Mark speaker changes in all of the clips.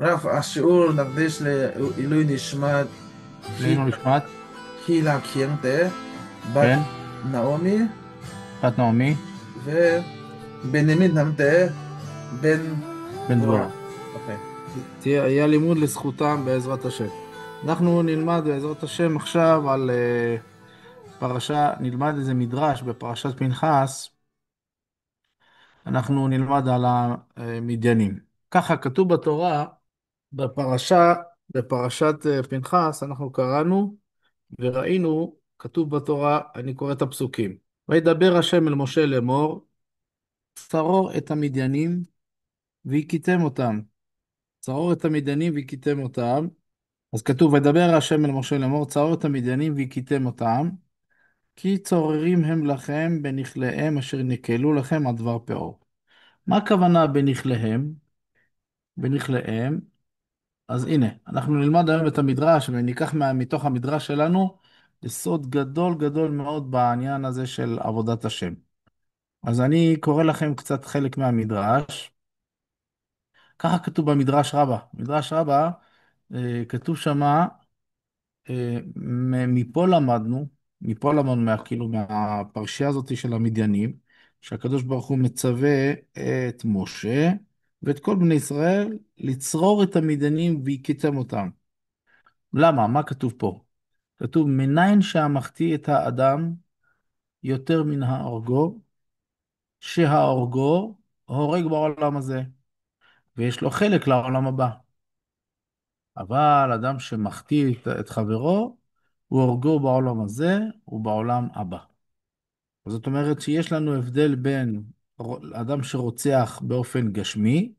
Speaker 1: רב, השיעור נקדיש לעילוי נשמת
Speaker 2: לעילוי נשמת,
Speaker 1: הילה קיינטה, בת
Speaker 2: כן,
Speaker 1: נעמי,
Speaker 2: בת נעמי,
Speaker 1: ובנימין נמטה, בן
Speaker 2: בן
Speaker 1: דבורה.
Speaker 2: דבורה.
Speaker 1: אוקיי.
Speaker 2: היה לימוד לזכותם בעזרת השם. אנחנו נלמד בעזרת השם עכשיו על פרשה, נלמד איזה מדרש בפרשת פנחס, אנחנו נלמד על המדיינים. ככה כתוב בתורה, בפרשת פנחס, אנחנו קראנו וראינו, כתוב בתורה, אני קורא את הפסוקים. וידבר השם אל משה לאמור, צרור את המדיינים והכיתם אותם. צרור את המדיינים והכיתם אותם. אז כתוב, וידבר השם אל משה לאמור, צרור את המדיינים והכיתם אותם, כי צוררים הם לכם בנכליהם אשר נקהלו לכם עד דבר פעור. מה הכוונה בנכליהם? בנכליהם, אז הנה, אנחנו נלמד היום את המדרש, וניקח מתוך המדרש שלנו, יסוד גדול גדול מאוד בעניין הזה של עבודת השם. אז אני קורא לכם קצת חלק מהמדרש. ככה כתוב במדרש רבה. מדרש רבה, כתוב שמה, מפה למדנו, מפה למדנו מה, כאילו, מהפרשייה הזאת של המדיינים, שהקדוש ברוך הוא מצווה את משה ואת כל בני ישראל לצרור את המדיינים והכיתם אותם. למה? מה כתוב פה? כתוב, מניין שהמחטיא את האדם יותר מן ההורגו, שההורגו הורג בעולם הזה, ויש לו חלק לעולם הבא. אבל אדם שמחטיא את חברו, הוא הורגו בעולם הזה ובעולם הבא. זאת אומרת שיש לנו הבדל בין אדם שרוצח באופן גשמי,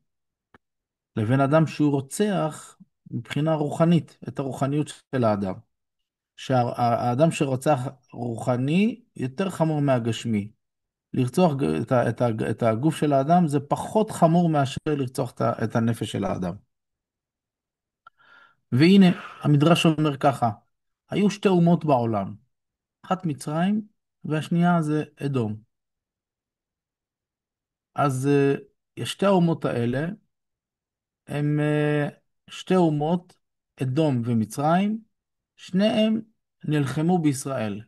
Speaker 2: לבין אדם שהוא רוצח מבחינה רוחנית, את הרוחניות של האדם. שהאדם שרוצח רוחני יותר חמור מהגשמי. לרצוח את הגוף של האדם זה פחות חמור מאשר לרצוח את הנפש של האדם. והנה, המדרש אומר ככה, היו שתי אומות בעולם, אחת מצרים והשנייה זה אדום. אז שתי האומות האלה, הם שתי אומות, אדום ומצרים, שניהם נלחמו בישראל.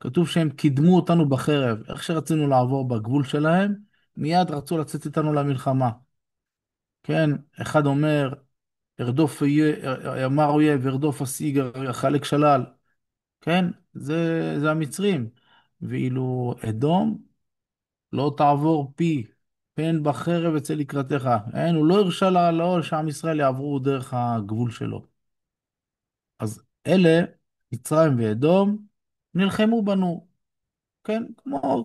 Speaker 2: כתוב שהם קידמו אותנו בחרב, איך שרצינו לעבור בגבול שלהם, מיד רצו לצאת איתנו למלחמה. כן, אחד אומר, ארדוף אמר אויב, ארדוף אשיג, אחלק שלל. כן, זה המצרים. ואילו אדום, לא תעבור פי, פן בחרב אצא לקראתך. אין, הוא לא הרשה לא שעם ישראל יעברו דרך הגבול שלו. אז אלה, מצרים ואדום, נלחמו בנו. כן,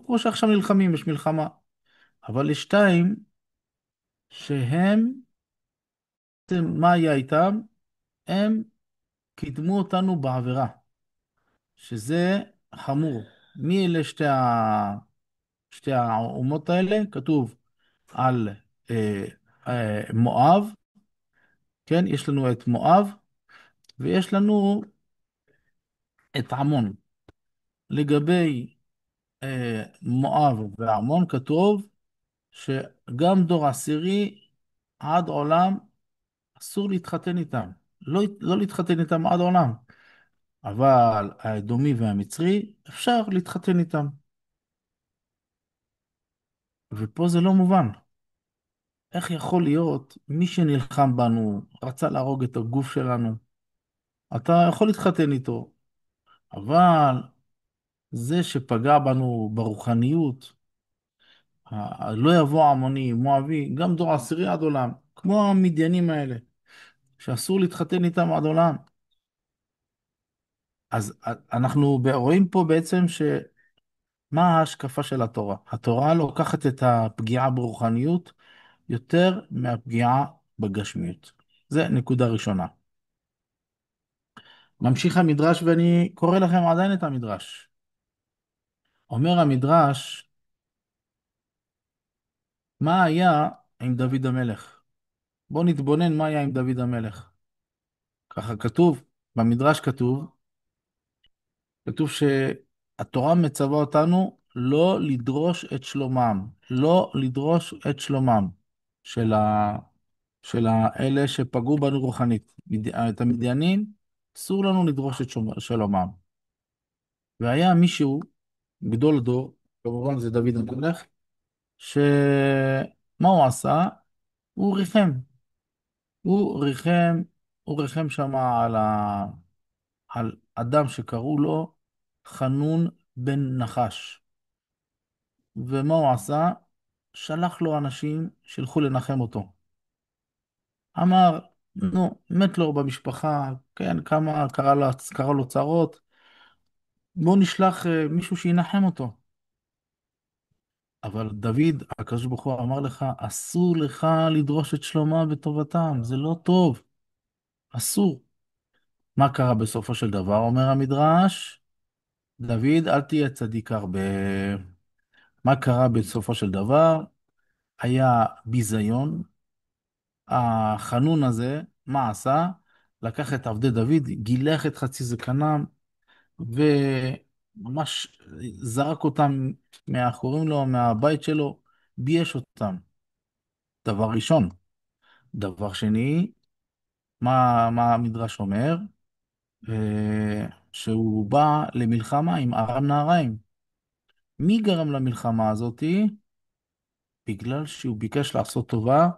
Speaker 2: כמו שעכשיו נלחמים, יש מלחמה. אבל יש שתיים, שהם, בעצם מה היה איתם? הם קידמו אותנו בעבירה, שזה חמור. מי אלה שתי האומות האלה? כתוב על מואב, כן, יש לנו את מואב, ויש לנו את עמון. לגבי מואב ועמון כתוב שגם דור עשירי עד עולם אסור להתחתן איתם, לא להתחתן איתם עד עולם, אבל האדומי והמצרי אפשר להתחתן איתם. ופה זה לא מובן. איך יכול להיות מי שנלחם בנו, רצה להרוג את הגוף שלנו, אתה יכול להתחתן איתו, אבל זה שפגע בנו ברוחניות, לא יבוא עמוני, מואבי, גם דור עשירי עד עולם, כמו המדיינים האלה, שאסור להתחתן איתם עד עולם. אז אנחנו רואים פה בעצם מה ההשקפה של התורה? התורה לוקחת את הפגיעה ברוחניות יותר מהפגיעה בגשמיות. זה נקודה ראשונה. ממשיך המדרש, ואני קורא לכם עדיין את המדרש. אומר המדרש, מה היה עם דוד המלך? בואו נתבונן מה היה עם דוד המלך. ככה כתוב, במדרש כתוב שהתורה מצווה אותנו לא לדרוש את שלומם, לא לדרוש את שלומם של האלה שפגעו בנו רוחנית. את המדיינים, אסור לנו לדרוש את שלומם. והיה מישהו, גדול דור, כמובן זה דוד המלך, שמה הוא עשה? הוא ריחם. הוא ריחם, הוא ריחם שם על אדם שקראו לו חנון בן נחש. ומה הוא עשה? שלח לו אנשים שילכו לנחם אותו. אמר, נו, מת לו במשפחה, כן, כמה קרה לו צרות, בוא נשלח מישהו שינחם אותו. אבל דוד, הקדוש ברוך הוא אמר לך, אסור לך לדרוש את שלומם וטובתם, זה לא טוב, אסור. מה קרה בסופו של דבר, אומר המדרש? דוד, אל תהיה צדיק הרבה. מה קרה בסופו של דבר? היה ביזיון. החנון הזה, מה עשה? לקח את עבדי דוד, גילח את חצי זקנם, וממש זרק אותם מאחורים לו, מהבית שלו, בייש אותם. דבר ראשון. דבר שני, מה המדרש אומר? שהוא בא למלחמה עם ארם נהריים. מי גרם למלחמה הזאתי? בגלל שהוא ביקש לעשות טובה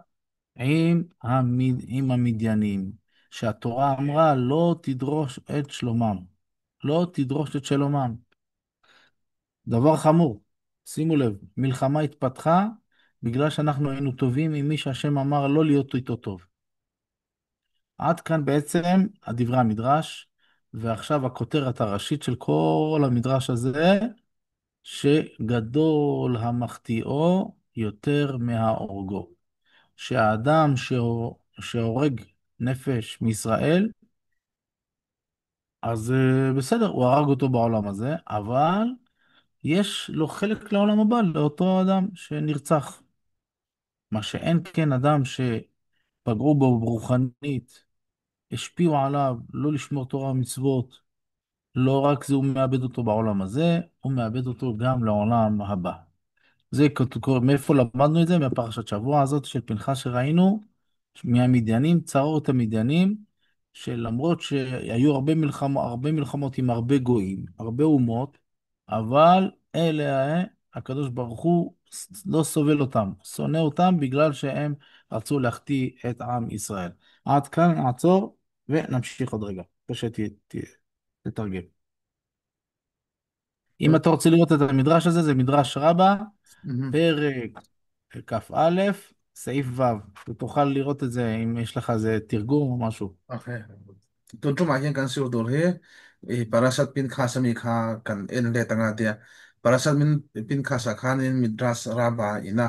Speaker 2: עם המדיינים, שהתורה אמרה לא תדרוש את שלומם. לא תדרוש את שלומם. דבר חמור, שימו לב, מלחמה התפתחה בגלל שאנחנו היינו טובים עם מי שהשם אמר לא להיות איתו טוב. עד כאן בעצם דברי המדרש, ועכשיו הכותרת הראשית של כל המדרש הזה, שגדול המחטיאו יותר מההורגו. שהאדם שהורג נפש מישראל, אז בסדר, הוא הרג אותו בעולם הזה, אבל יש לו חלק לעולם הבא, לאותו אדם שנרצח. מה שאין כן אדם שפגעו בו ברוחנית, השפיעו עליו לא לשמור תורה ומצוות, לא רק זה הוא מאבד אותו בעולם הזה, הוא מאבד אותו גם לעולם הבא. זה כתוב, מאיפה למדנו את זה? מהפרשת שבוע הזאת של פנחס שראינו, מהמדיינים, צרות המדיינים, שלמרות שהיו הרבה מלחמות עם הרבה גויים, הרבה אומות, אבל אלה, הקדוש ברוך הוא לא סובל אותם, שונא אותם בגלל שהם רצו להחטיא את עם ישראל. עד כאן נעצור ונמשיך עוד רגע, אחרי שתתרגם. אם אתה רוצה לראות את המדרש הזה, זה מדרש רבה, פרק כ"א, סעיף ו', ותוכל לראות את זה אם יש לך איזה תרגום או משהו.
Speaker 1: אוקיי. Tun tumah hian kan siu tur hi i parasat pin khasa mi kha kan en le tanga tia parasat min pin khasa khanin midras raba ina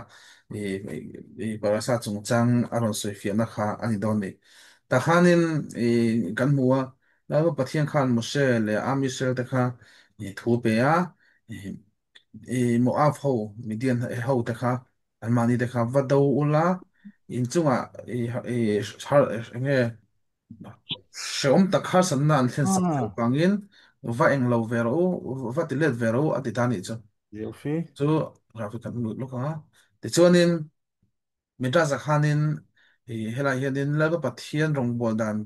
Speaker 1: i i parasat chungchang aron soi fiana kha ani don ni ta khanin i kan muwa la pathian khan mose le am Israel te kha i thu pe a i Moab ho midian ho te kha an mani te kha va do ula in chunga i i har nge สมตักข้าสันนันเทนสัก
Speaker 2: אה,
Speaker 1: ฟังยินว่าเองเราเวรูว่าติเลตเวรูอติตานี่จ้ะ
Speaker 2: יופי.
Speaker 1: จูเราไปกันลูกฮะแต่ช่วงนี้มีราชขานินเฮลาเฮดินแล้วก็ปัทเทียนรงบอลดัน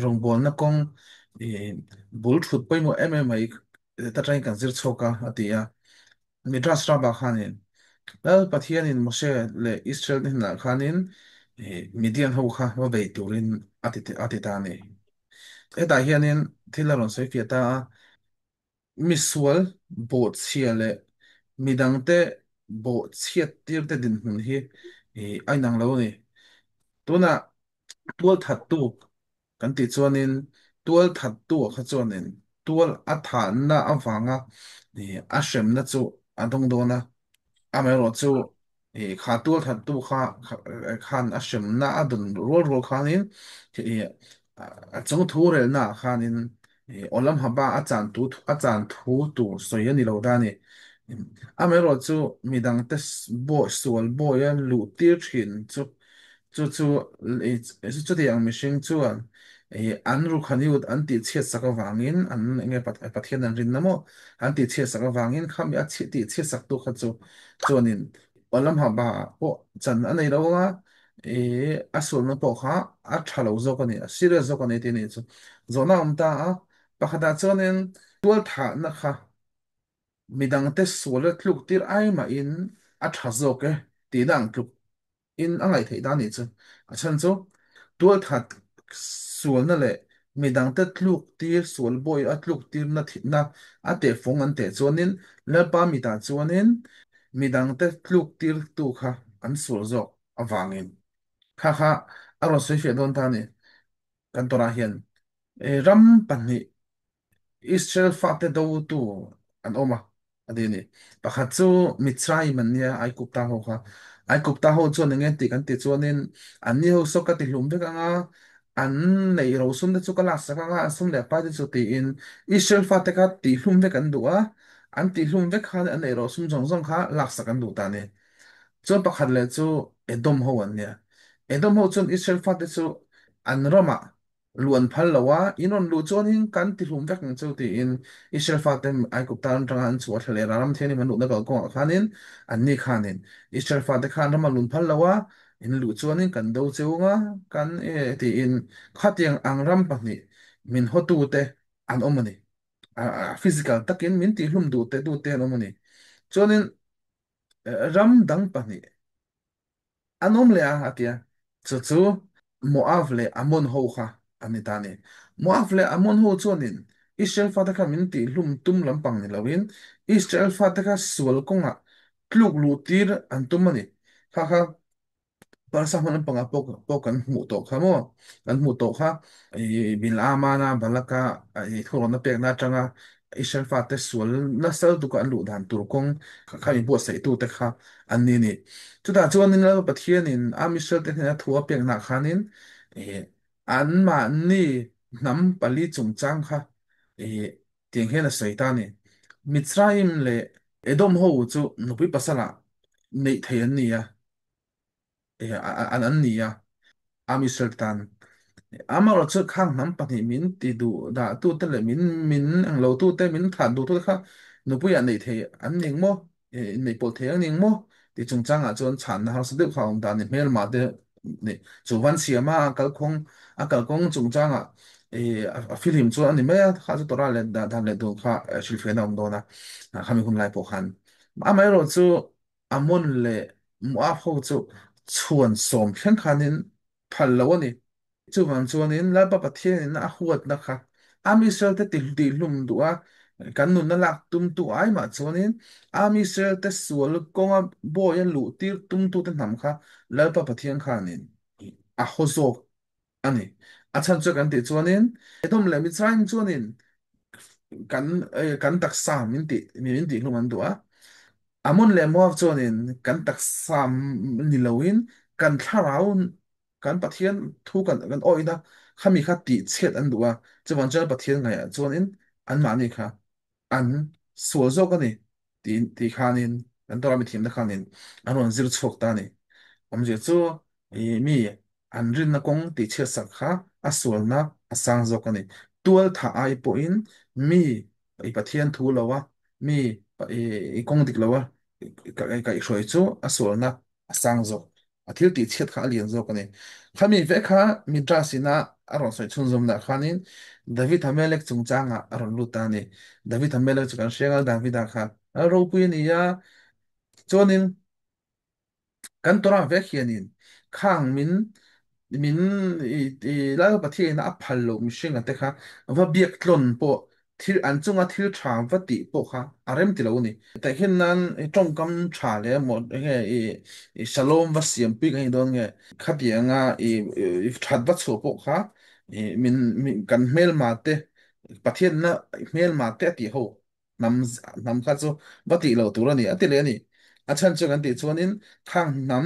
Speaker 1: รงบอลนักกงบุลชุดไปหมดเอ็มเอ็มไอตัดใจกันซิร์ชกะอติยามีราชราบาขานินแล้วปัทเทียนินโมเชเลอิสราเอลนี่นะขานินมีเดียนหูค่ะว่าไปตูรินอติอติตานี่ Hetah hianin thil a rawn sawi fiah ta a, misual bawh chhia leh midangte bawh chhiat tir te dinhmun hi ih a inang lo a ni. Tunah tual that tu kan tih chuanin tual that tu ah kha chuanin tual a thanna avanga ih a hremna chu a dawng dawn a. Amaherawh chu ih kha tual that tu kha khan a hremna a dun rual rual khanin ih a chung thu relna ah khanin ih awlam haba a chan tu a chan thu tur sawi a ni lo ta a ni. Amaherawh chu midang te bawi sual bawi a luh tir thin chu chu chu chu ti ang mihring chuan ih an rukhaniut an tih chhiat sak avangin an enge pathian an rin na maw an tih chhiat sak avangin khami a tih chhiat sak tu kha chu chuanin alam ha ba pawh chan a nei lo anga E a sualna pawh kha a tha lo zawk a ni, a serious zawk a ni tih a nih chu. Zawhna a awm ta a, pakhatah chuanin tual thahna kha midangte suala tluk tir ai mahin a tha zawk e tihna ang tluk in a ngaih theih ta a nih chu. A chhan chu tual that sualna leh midangte tluk tir sual bawi a tluk tirna thihna a tehfung an teh chuanin Lalpa mitah chuanin midangte tluk tirtu kha an sual zawk avangin kha kha a rawn sawi fiah dawn ta a ni. Kan Torah hian ram pahnih Israel fate dotu an awm a, a ti a ni. Pakhat chu Mitzrayim an nia, Aigupta ho kha. Aigupta ho chuan eng nge tih kan ti chuanin anni ho saw ka ti hlum vek ang a, an neih rosum te chu ka laksak ang a, an sum leh pai te chu tiin Israel fate kha tihhlum vek an duh a, an tihhlum vek khan an neih rosum zawng zawng kha laksak an duh ta a ni. Chuan pakhat leh chu Edom ho an nia. Edom ho chuan Israel fate chu an ramah luh an phal lo a, in rawn luh chuanin kan tihlum vek ang chu tiin Israel fate Aigupta ram atanga an chhuah thla leh ram thianghlim an luhna kalkawngah khanin anni khanin Israel fate khan rama lun phal lo a, in luh chuanin kan do cheu nga kan e tiin khatiang ang ram pahnih min hawtute an awm a ni. Physical takin min tihlum duh te tute an awm a ni. Chuanin ram dang pahnih an awm leh a, a ti a. Chu chu Moab leh Ammon ho kha an ni ta a ni. Moab leh Ammon ho chuanin Israel fate kha min tihhlum tum lampang ni loin Israel fate kha sual kawngah tluk luh tir an tum a ni. Kha kha Parsa hmun lampangah pawh pawh kan hmuh tawh kha maw? Kan hmuh tawh kha i Bilamana Balaka i thurawnna pekna atanga Israel fate sual nasa lutuk an luh dan tur kawng kha mi buatsaih tute kha an ni ni. Chutah chuanin Lalpa Pathianin Am Israel te hnena thu a pekna khanin anmahni hnam pali chungchang kha tiang hian a sawi ta a ni. Mitzrayim leh Edom ho chu nupui pasala neih thei an ni a. An ni a, Am Israel tan. Amaherawhchu chu khang hnam pahnih min ti duh dah tute leh min min ang lo tute min thah duh tute kha nupuiah neih thei an ning maw, inneih pawlh thei an ning maw tih chungchangah chuan chhanna harsa deuh kha a awm ta a ni. Hmelma te nih chu van siama a kalkhawng a kalkawng chungchangah a fihlim chuan a ni mai a, kha chu Torah leh dan leh dun kha hrilhfiahna a awm dawn a, khami hun lai pawh khan. Amaherawhchu Ammon leh Moab ho chu chhuan sawm thleng khanin phal lo a ni. Chuvang chuanin Lalpa Pathianin a huatna kha Am Israel te tihlum duh a, kan nunna lak tumtu ai mah chuanin Am Israel te sual kawnga bawi a luh tir tumtute hnam kha Lalpa Pathian khanin a haw zawk a ni. A chhan chu kan tih chuanin Edom leh Mitzrayim chuanin kan kan taksa min tih min tih hlum an duh a. Ammon leh Moab chuanin kan taksa ni loin kan thlarau kan Pathian thu kan kan awihna khami kha tih chhiat an duh a. Chuvang chuan Pathian ngaihah chuanin anmahni kha an sual zawk a ni ti ti khanin kan Torah mithiamte khanin an rawn zir chhuak ta a ni. Awmzia chu i mi an rinna kawng tih chhiatsak kha a sualna a sang zawk a ni. Tual thah ai pawhin mi i Pathian thu lo a, mi i kawng dik lo a kaihhruai chu a sualna a sang zawk. A thil tih chhiat kha a lian zawk a ni. Khami ve kha Midrash ina a rawn sawi chhunzawmna khanin David Hamelek chungchangah a rawn lut ta a ni. David Hamelek chu kan hria ngal Davida kha a ropui a ni a, chuanin kan Torah vek hianin khang min min i Lal Pathian a phal loh mihring a te kha va biak tlawn pawh thil an chunga thil tha va tih pawh kha a rem ti lo a ni. Tah hian nan i tawngkam tha leh emaw enge i i shalom va siam pui ka ni dawn nge khatianga i i that va chhuah pawh kha i min kan hmelma te Pathianna hmelma te a tih ho hnam hnam kha chu va tih loh tur a ni a ti leh a ni. A chhan chu kan tih chuanin khang hnam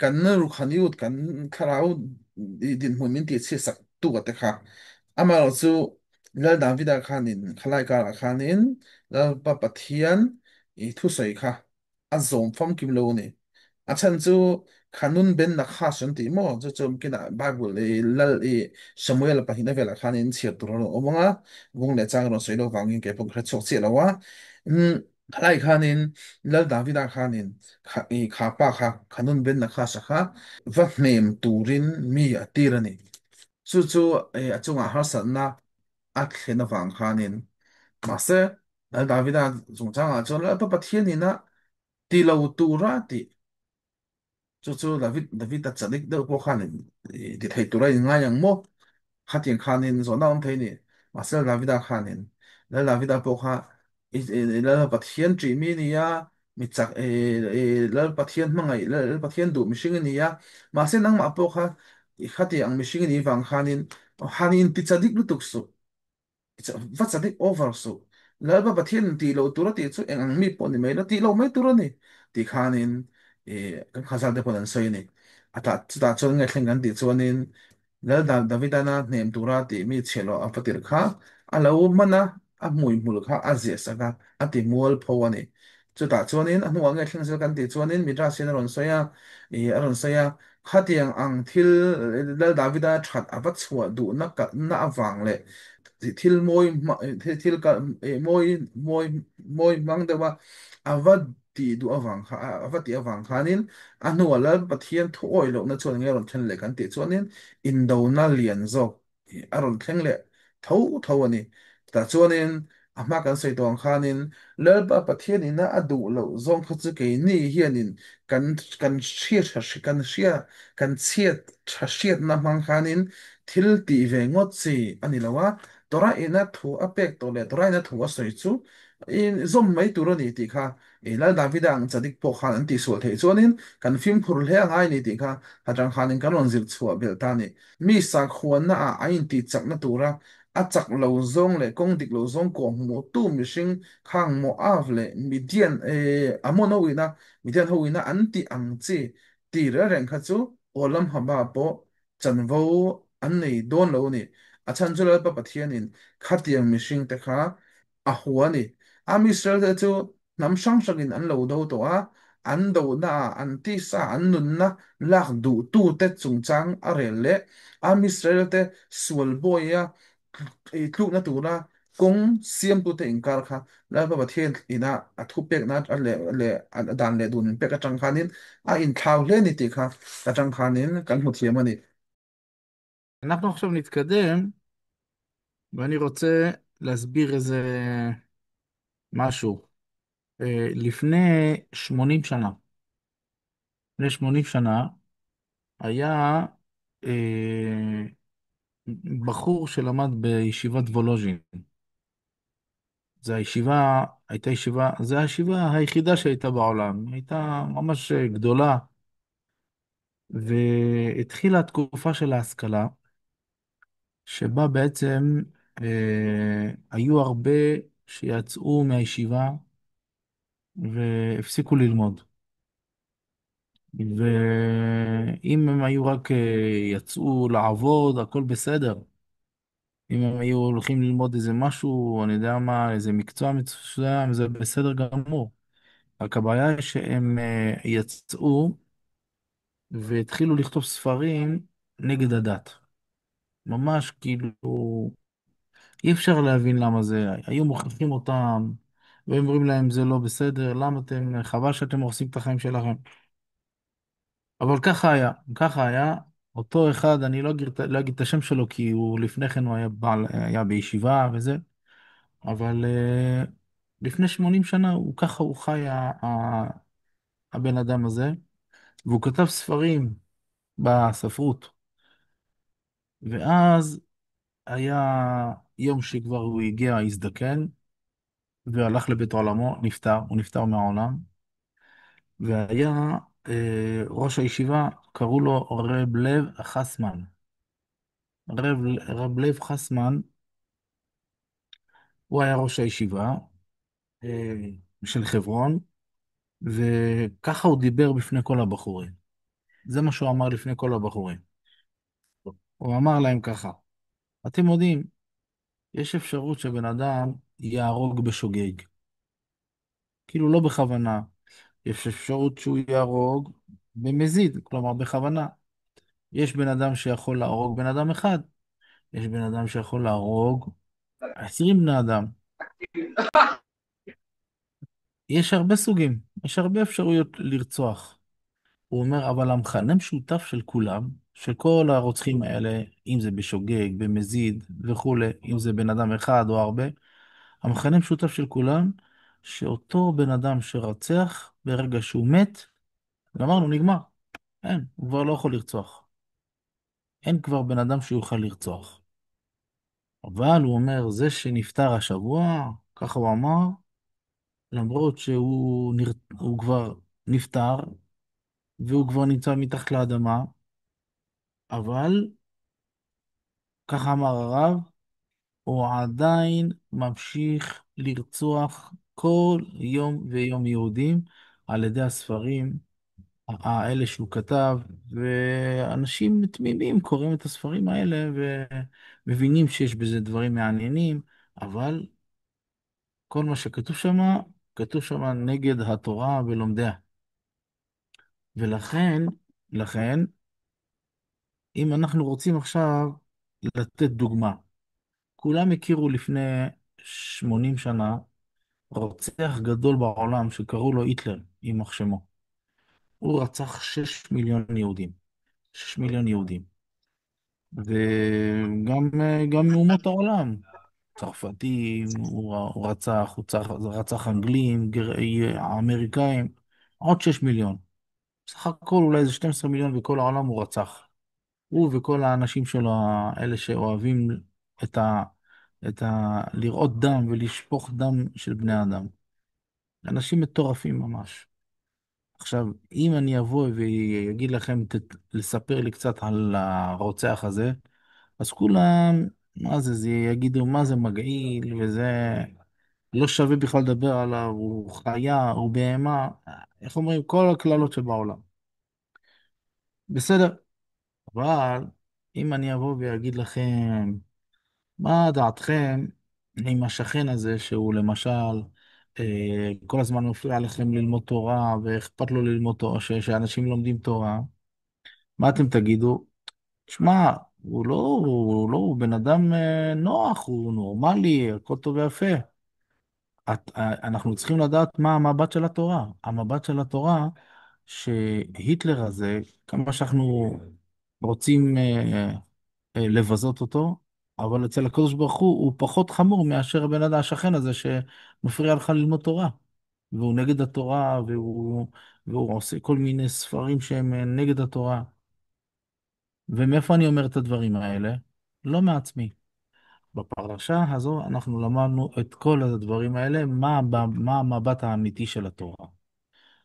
Speaker 1: kan rukhaniut kan thlarau dinhmun min tih chhiatsak tu te kha amaherawh chu Lal Davida khanin khalai karah khanin Lalpa Pathian i thusawi kha a zawm famkim lo a ni. A chhan chu Khanun ben Nakhash an tih maw chu chu kinah Bible i Lal i Samuel pahnih velah khanin chhiar tur a rawn awm ang a, vung leh chang rawn sawi lo vangin kei pawh ka hre chhuak chiah lo a. Khalai khanin Lal Davida khanin kha i kha pa kha khanun ben na kha sakha va hnem turin mi a tir ani. Chu chu a chunga harsatna a thlen awang khanin mahse Lal Davida chungchangah chuan Lalpa Pathian ina ti lo tura ti chu chu David a chadik deuh pawh khan ti thei tura in ngai ang maw khatiang khanin zawhna awm thei ni. Mahse Davida khanin Lal Davida pawh kha Lal Pathian ṭih mi nia mi chak Lal Pathian hmangaih Lal Pathian duh mihring ania mahse nangmah pawh kha khati ang mihring ni wang khanin hanin ti chadik lutuk su va chadik over su Lalpa Pathian ti lo tura ti chu eng ang mi pawh ni mai la ti lo mai tur ani ti khanin e kan khazal te pawh an sawi ni ata chuta chuan nge thleng kan ti chuanin Lal Davidana hnem tura ti mi chhelo a fatir kha a lo mana a hmui hmul kha a zia saka a ti mual pho ani. Chutah chuanin a hnuah nge thleng zel kan ti chuanin Midrash in a rawn sawi a i a rawn sawi a khatiang ang thil Lal Davida that ava chhuah duh na na awang leh thil mawi thil mawi mawi mawi mang deuha ava ti duh awang kha ava ti awang khanin a hnuah Lal Pathian thu awih lohna chuan nge rawn thlen leh kan tih chuanin indona lian zawk a rawn thleng leh tho tho ani. Tah chuanin a hma kan sawi tawh ang khanin Lalpa Pathian ina a duh loh zawng kha chu keini hianin kan kan hria kan hria kan chhiat tha hriatna hmang khanin thil ti ve ngawt chi ani lo a Torah ina thu a pek tawh leh Torah ina thu a sawi chu in zawm mai tur ani tih kha e Lal Davida ang chadik pawh khan an tihsual theih chuanin kan fimkhur hle angai ni tih kha atang khanin kan rawn zir chhuah belh ta ni. Mi sakhuana ah a in tih chakna tura a chak lo zawng leh kawng dik lo zawng kawh hmuh tu mihring khang Moab leh Midian e Ammon ho ina Midian ho ina an tih ang chi ti reng reng kha chu Olam haba pawh chanvo an nei dawn lo ni. A chhan chu Lalpa Pathianin khatiang mihring te kha a hua ni. Am Israel te chu hnam hrang hrangin an lo do tawh a, an dohna ah an tisa an nunna lak duh tu te chungchang a rel leh Am Israel te sual bawi a tlukna tura kawng siamtu te inkar kha Lalpa Pathian ina a thu pekna leh leh a dan leh dun pek atang khanin a inthlau hle ni tih kha atang khanin kan hmu thiam a ni.
Speaker 2: אנחנו עכשיו נתקדם, ואני רוצה להסביר איזה משהו. לפני 80 שנה, לפני 80 שנה, היה אה, בחור שלמד בישיבת וולוז'ין. זו הישיבה, הייתה ישיבה, זו הישיבה היחידה שהייתה בעולם, הייתה ממש גדולה, והתחילה התקופה של ההשכלה, שבה בעצם היו הרבה שיצאו מהישיבה והפסיקו ללמוד. ואם הם היו רק יצאו לעבוד, הכל בסדר. אם הם היו הולכים ללמוד איזה משהו, אני יודע מה, איזה מקצוע מסוים, זה בסדר גמור. רק הבעיה היא שהם יצאו והתחילו לכתוב ספרים נגד הדת. ממש כאילו, אי אפשר להבין למה זה. היו מוכיחים אותם, והיו אומרים להם זה לא בסדר, למה אתם, חבל שאתם הורסים את החיים שלכם. אבל ככה היה, ככה היה. אותו אחד, אני לא אגיד את השם שלו, כי הוא לפני כן הוא היה בעל, היה בישיבה וזה, אבל לפני 80 שנה הוא ככה הוא חי הבן אדם הזה, והוא כתב ספרים בספרות. ואז היה יום שכבר הוא הגיע, הזדקן, והלך לבית עולמו, נפטר, הוא נפטר מהעולם, והיה ראש הישיבה, קראו לו רב לב חסמן. רב לב חסמן, הוא היה ראש הישיבה של חברון, וככה הוא דיבר בפני כל הבחורים. זה מה שהוא אמר לפני כל הבחורים. הוא אמר להם ככה, אתם יודעים, יש אפשרות שבן אדם יהרוג בשוגג. כאילו לא בכוונה. יש אפשרות שהוא יהרוג במזיד, כלומר בכוונה. יש בן אדם שיכול להרוג בן אדם אחד, יש בן אדם שיכול להרוג 20 בני אדם. יש הרבה סוגים, יש הרבה אפשרויות לרצוח. הוא אומר, אבל המכנה משותף של כולם, של כל הרוצחים האלה, אם זה בשוגג, במזיד וכולי, אם זה בן אדם אחד או הרבה, המכנה משותף של כולם, שאותו בן אדם שרצח, ברגע שהוא מת, גמרנו, נגמר. אין, הוא כבר לא יכול לרצוח. אין כבר בן אדם שיוכל לרצוח. אבל הוא אומר, זה שנפטר השבוע, ככה הוא אמר, למרות שהוא כבר נפטר, והוא כבר נמצא מתחת לאדמה, אבל, ככה אמר הרב, הוא עדיין ממשיך לרצוח כל יום ויום יהודים על ידי הספרים האלה שהוא כתב, ואנשים תמימים קוראים את הספרים האלה ומבינים שיש בזה דברים מעניינים, אבל כל מה שכתוב שם, כתוב שם נגד התורה ולומדיה. ולכן, אם אנחנו רוצים עכשיו לתת דוגמה, כולם הכירו לפני 80 שנה, רוצח גדול בעולם שקראו לו היטלר, יימח שמו. הוא רצח 6 מיליון יהודים. 6 מיליון יהודים. וגם מאומות העולם. צרפתים, הוא רצח, רצח אנגלים, אמריקאים, עוד 6 מיליון. בסך הכל אולי איזה 12 מיליון בכל העולם הוא רצח. הוא וכל האנשים שלו, אלה שאוהבים לראות דם ולשפוך דם של בני אדם. אנשים מטורפים ממש. עכשיו, אם אני אבוא ויגיד לכם, לספר לי קצת על הרוצח הזה, אז כולם, מה זה, זה יגידו, מה זה מגעיל, וזה לא שווה בכלל לדבר עליו, הוא חיה, הוא בהמה, איך אומרים, כל הקללות שבעולם. בסדר, אבל אם אני אבוא ואגיד לכם, מה דעתכם עם השכן הזה, שהוא למשל, כל הזמן מפריע לכם ללמוד תורה, ואכפת לו ללמוד תורה, שאנשים לומדים תורה, מה אתם תגידו? שמע, הוא בן אדם נוח, הוא נורמלי, הכל טוב ויפה. אנחנו צריכים לדעת מה המבט של התורה. המבט של התורה, שהיטלר הזה, כמה שאנחנו רוצים לבזות אותו, אבל אצל הקדוש ברוך הוא פחות חמור מאשר הבן אדם השכן הזה שמפריע לך ללמוד תורה. והוא נגד התורה, והוא עושה כל מיני ספרים שהם נגד התורה. ומאיפה אני אומר את הדברים האלה? לא מעצמי. בפרשה הזו אנחנו למדנו את כל הדברים האלה, מה המבט האמיתי של התורה.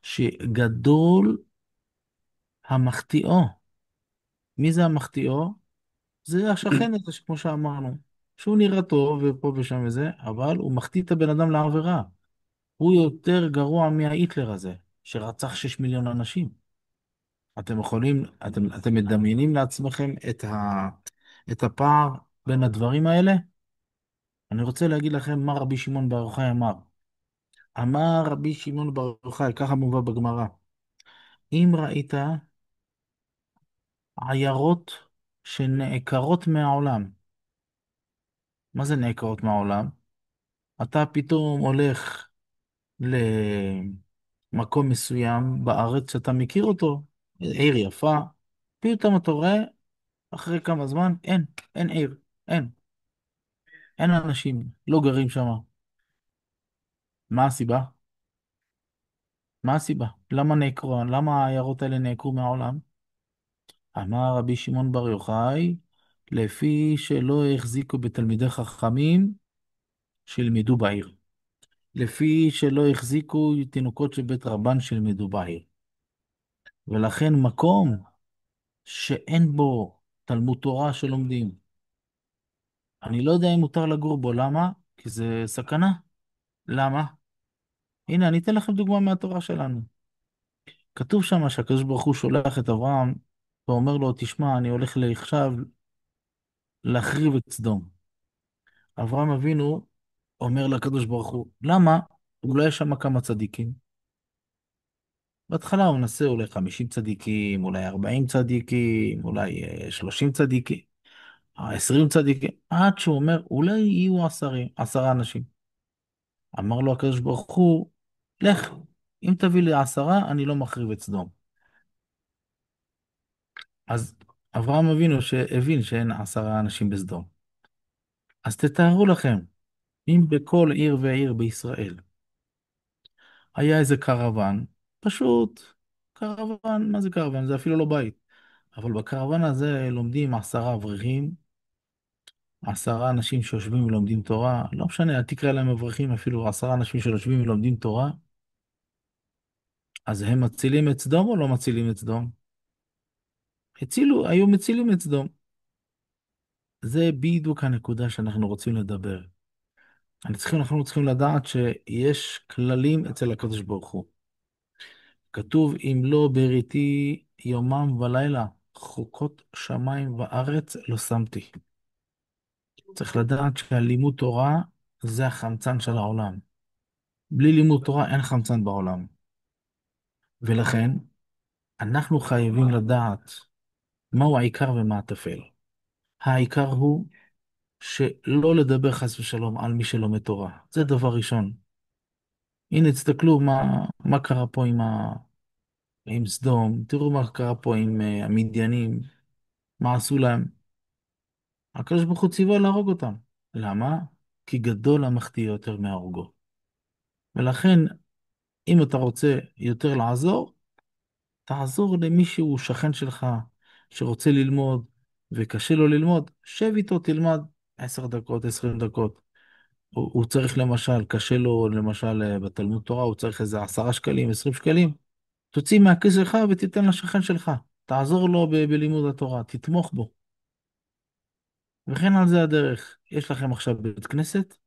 Speaker 2: שגדול המחטיאו. מי זה המחטיאו? זה השכן הזה, כמו שאמרנו, שהוא נראה טוב ופה ושם וזה, אבל הוא מחטיא את הבן אדם לעבירה. הוא יותר גרוע מההיטלר הזה, שרצח 6 מיליון אנשים. אתם יכולים, אתם מדמיינים לעצמכם את הפער בין הדברים האלה? אני רוצה להגיד לכם מה רבי שמעון בר יוחאי אמר. אמר רבי שמעון בר יוחאי, ככה מובא בגמרא, אם ראית עיירות שנעקרות מהעולם, מה זה נעקרות מהעולם? אתה פתאום הולך למקום מסוים בארץ שאתה מכיר אותו, עיר יפה, פתאום אתה רואה, אחרי כמה זמן, אין עיר, אין. אין אנשים, לא גרים שם. מה הסיבה? מה הסיבה? למה נעקרו? למה העיירות האלה נעקרו מהעולם? אמר רבי שמעון בר יוחאי, לפי שלא החזיקו בתלמידי חכמים שילמדו בעיר. לפי שלא החזיקו תינוקות של בית רבן שילמדו בעיר. ולכן מקום שאין בו תלמוד תורה שלומדים, אני לא יודע אם מותר לגור בו, למה? כי זה סכנה. למה? הנה, אני אתן לכם דוגמה מהתורה שלנו. כתוב שם שהקדוש ברוך הוא שולח את אברהם, ואומר לו, תשמע, אני הולך עכשיו להחריב את סדום. אברהם אבינו אומר לקדוש ברוך הוא, למה? אולי יש שם כמה צדיקים. בהתחלה הוא מנסה אולי 50 צדיקים, אולי 40 צדיקים, אולי 30 צדיקים, 20 צדיקים, עד שהוא אומר, אולי יהיו 10 אנשים. אמר לו הקדוש ברוך הוא, לך, אם תביא לי 10, אני לא מחריב את סדום. אז אברהם אבינו שהבין שאין 10 אנשים בסדום. אז תתארו לכם, אם בכל עיר ועיר בישראל היה איזה קרוון, פשוט קרוון, מה זה קרוון? זה אפילו לא בית. אבל בקרוון הזה לומדים 10 אברכים, 10 אנשים שיושבים ולומדים תורה, לא משנה, אל תקרא להם אברכים, אפילו 10 אנשים שיושבים ולומדים תורה, אז הם מצילים את סדום או לא מצילים את סדום? הצילו, היו מצילים את סדום. זה בדיוק הנקודה שאנחנו רוצים לדבר. אנחנו צריכים לדעת שיש כללים אצל הקדוש ברוך הוא. כתוב, אם לא בריתי יומם ולילה, חוקות שמיים וארץ לא שמתי. צריך לדעת שהלימוד תורה זה החמצן של העולם. בלי לימוד תורה אין חמצן בעולם. ולכן, אנחנו חייבים לדעת מהו העיקר ומה הטפל. העיקר הוא שלא לדבר חס ושלום על מי שלומד תורה. זה דבר ראשון. הנה, תסתכלו מה קרה פה עם סדום, תראו מה קרה פה עם המדיינים, מה עשו להם. הקדוש ברוך הוא ציווה להרוג אותם. למה? כי גדול המחטיא יותר מהורגו. ולכן, אם אתה רוצה יותר לעזור, תעזור למישהו, שכן שלך, שרוצה ללמוד, וקשה לו ללמוד, שב איתו, תלמד 10 דקות, 20 דקות. הוא צריך למשל, קשה לו למשל בתלמוד תורה, הוא צריך איזה 10 שקלים, 20 שקלים, תוציא מהכיס שלך ותיתן לשכן שלך. תעזור לו בלימוד התורה, תתמוך בו. וכן על זה הדרך. יש לכם עכשיו בית כנסת?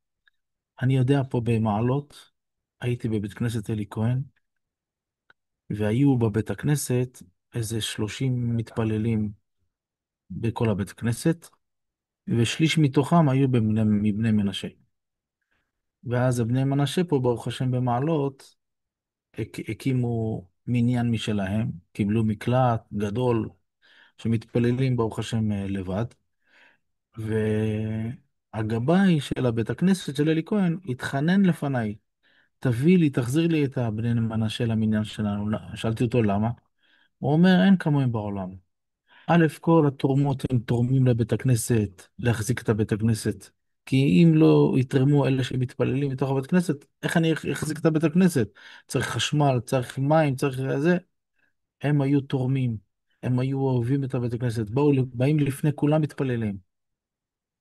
Speaker 2: אני יודע פה במעלות, הייתי בבית כנסת אלי כהן, והיו בבית הכנסת איזה 30 מתפללים בכל הבית כנסת, ושליש מתוכם היו מבני מנשה. ואז הבני מנשה פה, ברוך השם במעלות, הקימו מניין משלהם, קיבלו מקלט גדול, שמתפללים ברוך השם לבד, והגבאי של הבית הכנסת של אלי כהן התחנן לפניי, תביא לי, תחזיר לי את הבני מנשה למניין שלנו. לא, שאלתי אותו למה? הוא אומר, אין כמוהם בעולם. א', כל התורמות הם תורמים לבית הכנסת, להחזיק את הבית הכנסת. כי אם לא יתרמו אלה שמתפללים מתוך הבית כנסת, איך אני אחזיק את הבית הכנסת? צריך חשמל, צריך מים, צריך זה. הם היו תורמים, הם היו אוהבים את הבית הכנסת, באים לפני כולם מתפללים.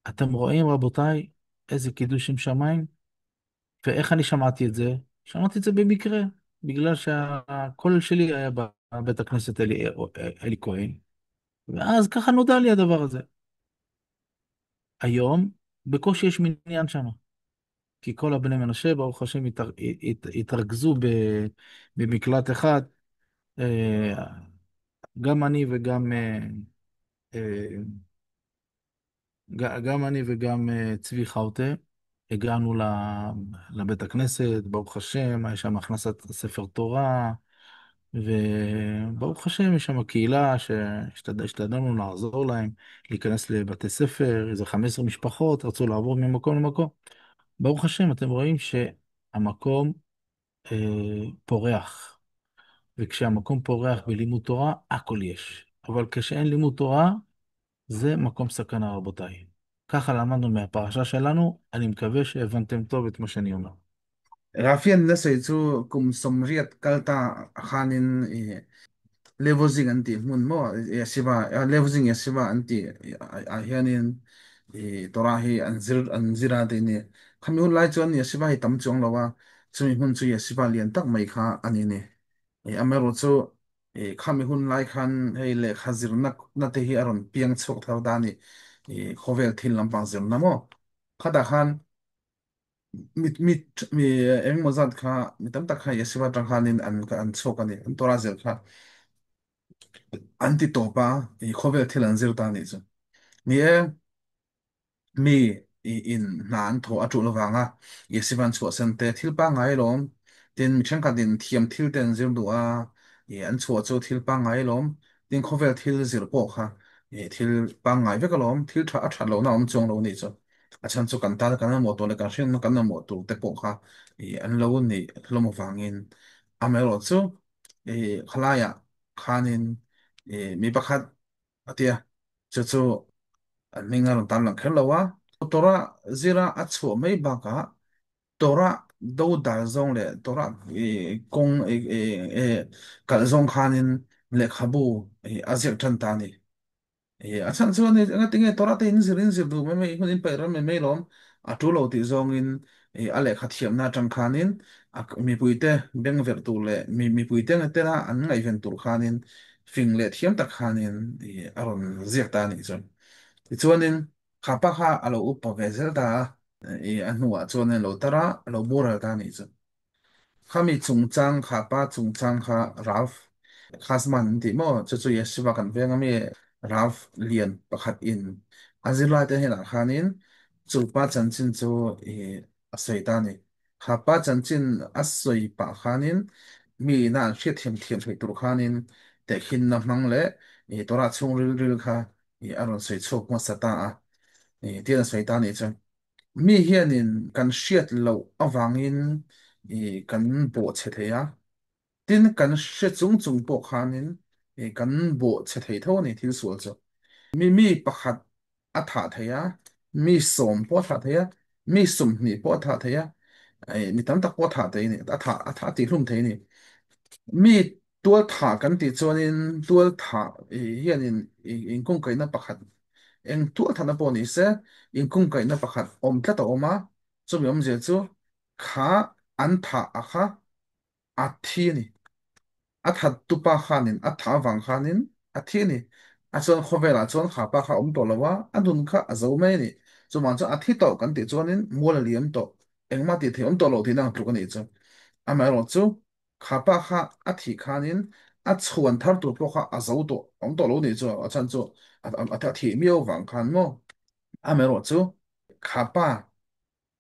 Speaker 2: אתם רואים רבותיי, איזה קידוש שם שמיים? ואיך אני שמעתי את זה? שמעתי את זה במקרה, בגלל שהקול שלי היה בבית הכנסת אלי כהן, ואז ככה נודע לי הדבר הזה. היום, בקושי יש מניין שם. כי כל הבני מנשה, ברוך השם, התרכזו במקלט אחד. גם אני וגם צבי חאוטה, הגענו לבית הכנסת, ברוך השם, היה שם הכנסת ספר תורה, וברוך השם, יש שם קהילה שהשתדלנו לעזור להם, להיכנס לבתי ספר, איזה 15 משפחות, רצו לעבור ממקום למקום. ברוך השם, אתם רואים שהמקום פורח, וכשהמקום פורח בלימוד תורה, הכל יש. אבל כשאין לימוד תורה, זה מקום סכנה, רבותיי. ככה למדנו מהפרשה שלנו, אני מקווה שהבנתם טוב את מה שאני אומר.
Speaker 1: רפי נסי צו קום סומריית קלטה חנין לבוזינג אנטי מון מו ישיבה לבוזינג ישיבה אנטי היאנין תורה היא אנזירה דיני חמיון לי צון ישיבה היא תמצאון לवा צומי הון צו ישיבה ליאן תק מיכה אניני אמר רוצו חמיון לי חן היי לחזיר נתהי ארון פיאנג צוק תרדני חובל תהיל למפזר נמו חדחן mit mi eng mozat kha mi tam tak kha yesiwa tang khanin an ka an chok ani an tora zel kha anti topa i khovel thil an zir ta ni chu ni e mi i in na an tho atu lowanga yesiwan chu sen te thil pa ngai lom tin mi then kha din thiam thil ten zir du a i an chu chu thil pa ngai lom tin khovel thil zir po kha i thil pa ngai ve ka lom thil tha a tha lo na om chong lo ni chu A chhan chu kan tan kan mamawh tur leh kan hriatna kan mamawh tur te pawh kha an lo nih hlawm avangin. Amaherawhchu khalaiah khanin mi pakhat a tia chu chu an hming a rawn tan lang kher lo a. Torah zira a chhuah mai bakah Torah do dal zawng leh Torah kawng kalh zawng khanin lehkhabu a ziak tan ta a ni. A chhan chuan engatinge Torah te in zir duh mai mai hun in paih ram mai mai lawm a tu lo tih zawngin a lehkha thiamna atang khanin a mipuite beng verh tur leh mi mipuite tena an ngaihven tur khanin fing leh thiam tak khanin a rawn ziak ta a nih chu. Tichuanin kha pa kha a lo upa ve zel ta a, a hnuah chuan a lo tar a, a lo boral ta a nih chu. Khami chungchang kha pa chungchang kha Ralph Khasman an tih maw? Chu chu Yeshiva kan veng ami Ralph lian pakhat in a zirlai te hnenah khanin chu pa chanchin chu i a sawi ta a ni. Kha pa chanchin a sawi pah khanin mi ina an hriatthiam thiam theih tur khanin tehkhinna hmang leh i Torah chhung ril ril kha i a rawn sawi chhuak hmasa ta a. I tian a sawi ta a nih chu. Mi hianin kan hriat loh avangin i kan bawhchhe thei a, tin kan hre chung chung pawh khanin i kan bawhchhe thei tho a ni thil sual chu. Mi pakhat a thah thei a, mi 10 pawh a thah thei a, mi 20 pawh a thah thei a, mi tam tak pawh a thah thei a ni, a thah tihhlum thei a ni. Mi tual thah kan tih chuanin tual thah hianin inkungkaihna pakhat eng tual thahna pawh ni se inkungkaihna pakhat awm tlat a awm a, chumi awmzia chu kha an thah a kha a thi a ni. A that tupa khanin a thah avang khanin a thi a ni. A chuan khawvelah chuan kha pa kha a awm tawh lo a, a nun kha a zo mai a ni. Chuvang chuan a thi tawh kan tih chuanin mual a liam tawh, engmah tih theih awm tawh lo tihna ang tluk a nih chu. Amaherawhchu kha pa kha a thih khanin a chhuan thar tur pawh kha a zo tawh awm tawh lo nih chu a chhan chu a thih miau vang khan maw. Amaherawhchu kha pa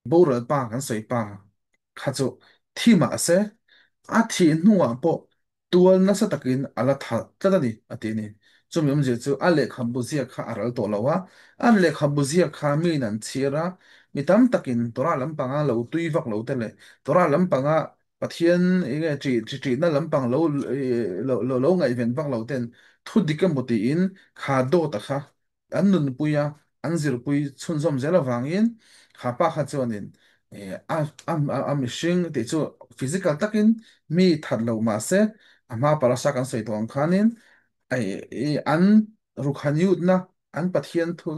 Speaker 1: boral pa kan sawi pa kha chu thi mah se a thih hnuah pawh tual nasa takin a la tha tlat a ni a ti a ni. Chumi awmzia chu a lehkhabu ziak kha a ral tawh lo a, a lehkhabu ziak kha miin an chhir a, mi tam takin Torah lampanga lo tui vak lo te leh Torah lampanga Pathian enge chi chi chihna lampang lo lo lo lo ngaihven vak lo ten thu dik emaw tiin kha dawt a kha an nunpui a, an zirpui chhunzawm zel avangin kha pa kha chuanin a a a mihring tih chu physical takin mi that lo mahse a hma parasa kan sawi tawh ang khanin an rukhaniutna an Pathian thu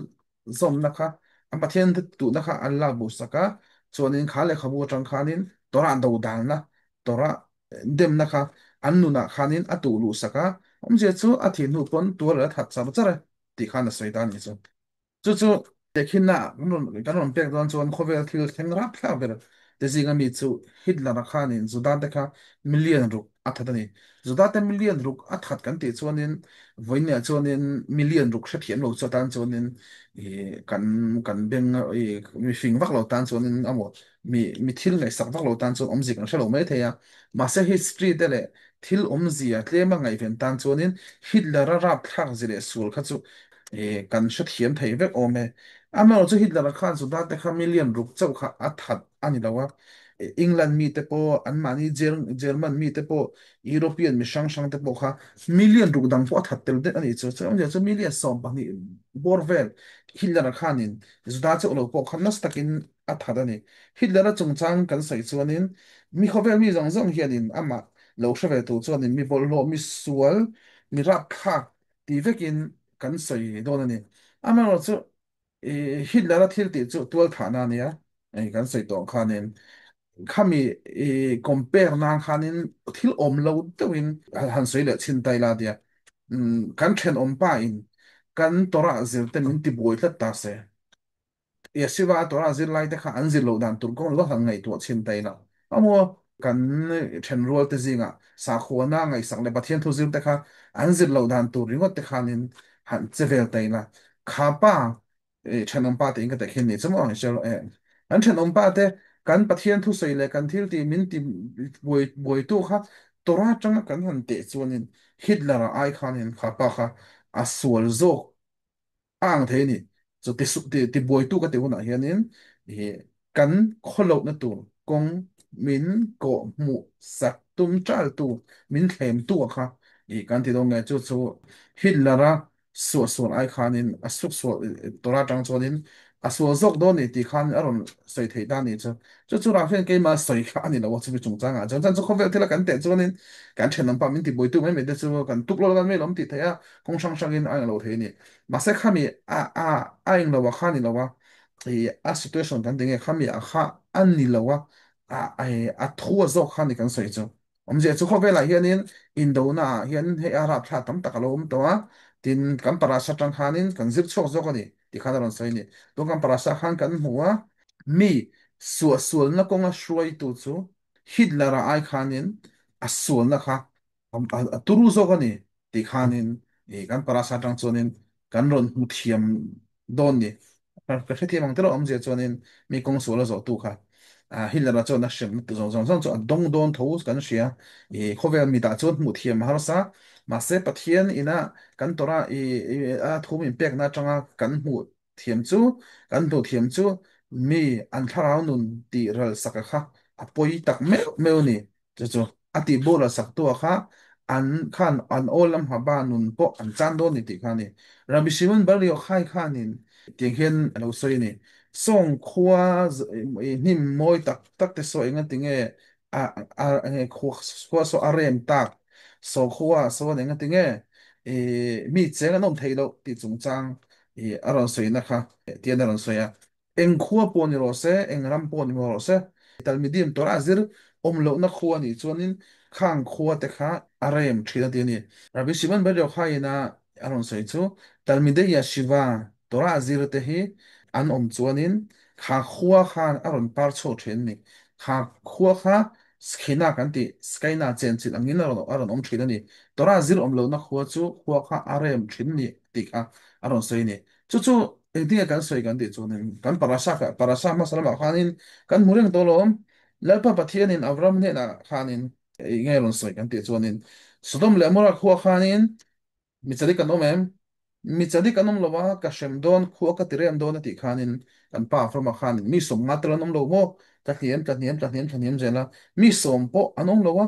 Speaker 1: zawmna kha an Pathian tuhna kha an lak bo sak a, chuanin kha lehkhabu atang khanin Torah dodalna Torah demna kha an nunah khanin a tuh luh sak a, awmzia chu a thih hnu pawn tual a la that char char e tih khan a sawi ta a nih chu. Chu chu tehkhinna kan rawn pek dawn chuan khawvel thil thleng rap thlak ber te zinga mi chu Hitler-a khanin Juda te kha million ruk a that a ni. Juda te million ruk a that kan tih chuanin vawiinah chuanin million ruk hrethiam lo chu atan chuanin kan kan beng mi fing vak lo tan chuanin emaw mi mi thil ngaihsak vak lo tan chuan awmzia kan hre lo mai thei a. Mahse history te leh thil awmzia tlema ngaihven tan chuanin Hitler-a rapthlak zia leh sual kha chu kan hrethiam thei vek awm e. Amaherawhchu Hitler-a khan Juda te kha million ruk chauh kha a that a ni lo a. England mite pawh, anmahni German mite pawh, European mi hrang hrang te pawh kha million ruk dang pawh a that tel daih a nih chu. Chuan awmzia chu million 12 bawr vel Hitler-a khanin Juda chauh lo pawh kha nasa takin a that a ni. Hitler-a chungchang kan sawi chuanin mi khawvel mi zawng zawng hianin amah lo hre ve tur chuanin mi bawlhhlawh, mi sual, mi rapthlak ti vekin kan sawi dawn a ni. Amaherawhchu Hitler-a thil tih chu tual thahna a nia, kan sawi tawh khanin khami compare nan khanin thil awm lo deuhin han sawi leh chhin ta ila tia. Kan thenawm pa in kan Torah zir te min tibuai tlat ta se. Yeshiva a Torah zirlai te kha an zir loh dan tur kawng lo han ngaihtuah chhin ta ila. Amaw kan thenrual te zingah sakhuana ngaihsak leh Pathian thu zir te kha an zir loh dan tur ringawt te khanin han che vel ta ila. Kha pa thenawm pa te in ka tehkhin ni chu maw an thenawm pa te kan Pathian thu sawi leh kan thil tih min ti buai buaitu kha Torah atanga kan han teh chuanin Hitler-a ai khanin kha pa kha a sual zawk a ang thei a ni. Chu ti ti ti buaitu ka ti hunah hianin i kan khawlohna tur kawng min kawh hmuh sak tum ṭal tu min thlem tu a kha i kan ti dawn nge chu chu Hitler-a suah sual ai khanin a suk sual tora tang chuanin a sual zawk dawn ni ti khan a rawn sawi thei ta ni chu chu chu rah hian keima sawi kha ani lo a chumi chungchangah chuan chan chu khawvel thila kan teh chuanin kan thenawm pa min ti buaitu mai mai te chu kan tuk lo kan mai lawm ti thei a kawng hrang hrangin a lo thei ni mahse khami a a a eng lo a kha ni lo a i a situation kan ti nge khami a kha an ni lo a a a thu a zawk kha ni kan sawi chu awmzia chu khawvelah hianin indona ah hian hei a rapthla tam tak a lo awm tawh a tin kan parasa tang khanin kan zir chhuak zawk a ni ti khan a rawn sawi a ni tun kan parasa khan kan hmu a mi suahsualna kawnga hruaitu chu Hitler-a ai khanin a sualna kha a turu zawk a ni ti khanin i kan parasa tang chuanin kan rawn hmu thiam dawn ni ka hrethiam ang tero awmzia chuanin mi kawng sual a zawh tu kha Hitler-a chuan a hrem tu zawng zawng zawng chu a dawng dawn tho kan hria i khawvel mi dah chuan hmuh thiam harsa mahse Pathian ina kan tora i a thu min pek na atanga kan hmuh thiam chu kan hmuh thiam chu mi an thlarau nun ti ral saka kha a poi tak meuh meuh ni chu chu a ti bawr sak tu kha an khan an olam haba nun pawh an chan dawn ni ti kha ni Rabbi Shimon Bar Yochai khanin tiang hian a lo sawi ni song khua hnim mawi tak tak te saw enga tinge a a nge khua khua so a rem tak so khua so enga tinge e mi cheng an awm thei lo ti chungchang i a rawn sawi na kha tian a rawn sawi a eng khua pawh ni rawh se eng ram pawh ni rawh se talmidim Torah zir awm lohna khua ni chuanin khang khua te kha a rem thin a ti a ni Rabbi Shimon Bar Yochai ina a rawn sawi chu Talmidei Yeshiva Torah zir te hi an awm chuanin kha khua khan a rawn par chhuak thin a ni kha khua kha skhina kan ti skaina chen chil angin a rawn awm thin a ni Torah zir awm lohna khua chu khua kha a rem thin ni tih kha a rawn sawi a ni chu chu engtinge kan sawi kan tih chuanin kan parasa ka parasa hmasa lamah khanin kan hmu reng tawh lawm Lalpa Pathianin Avram hnenah khanin nge rawn sawi kan tih chuanin Sodom leh Amora khua khanin mi chalik an awm em mi chalik an awm lo a ka hrem dawn khua ka ti rem dawn a tih khanin kan pa Avrama khanin mi sawm nga tel an awm lo maw ka hniam ka hniam ka hniam ka hniam zel a mi sawm pawh an awm lo a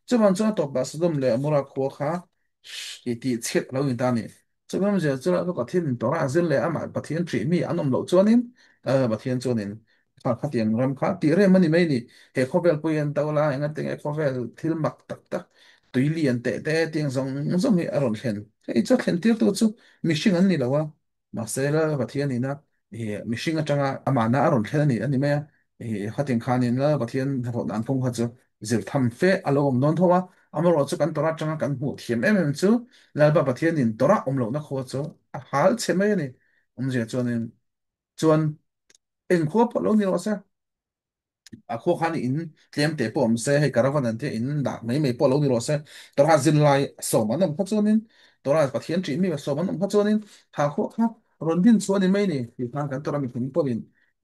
Speaker 1: chuvan chuan a tawpah Sodom leh Amora khua kha i tih chhiat lo ni ta ni chuan zia chu ka Pathian in Torah zir leh amah Pathian ṭih mi an awm loh chuanin Pathian chuanin kha khatiang ram kha tih rem ani mai ni he khawvel pui an to la enga tinge khawvel thil mak tak tak tui lian te te tiang zawng zawng hi a rawn thlen hei chu thlen tir tu chu mihring an ni lo a mahse la Pathian ina i mihring atanga amahna a rawn thlen ani ani mai a i khatin khanin la Pathian hnathawh dan phung kha chu zir tham fe a lo awm dawn tho a amarawh chu kan Torah atanga kan hmuh thiam em em chu Lalpa Pathianin Torah awm lohna khua chu a hal che mai ani awmzia chuanin chuan eng khua pawh lo ni rawh se a khua khan in tlem te pawh awm se hei caravan an tia in dah mai mai pawh lo ni rawh se Torah zirlai sawm an awm kha chuanin Torah Pathian ṭih mi sawm an awm kha chuanin ha khua kha rawn din chu ani mai ni ti khan kan Torah mipui pawhin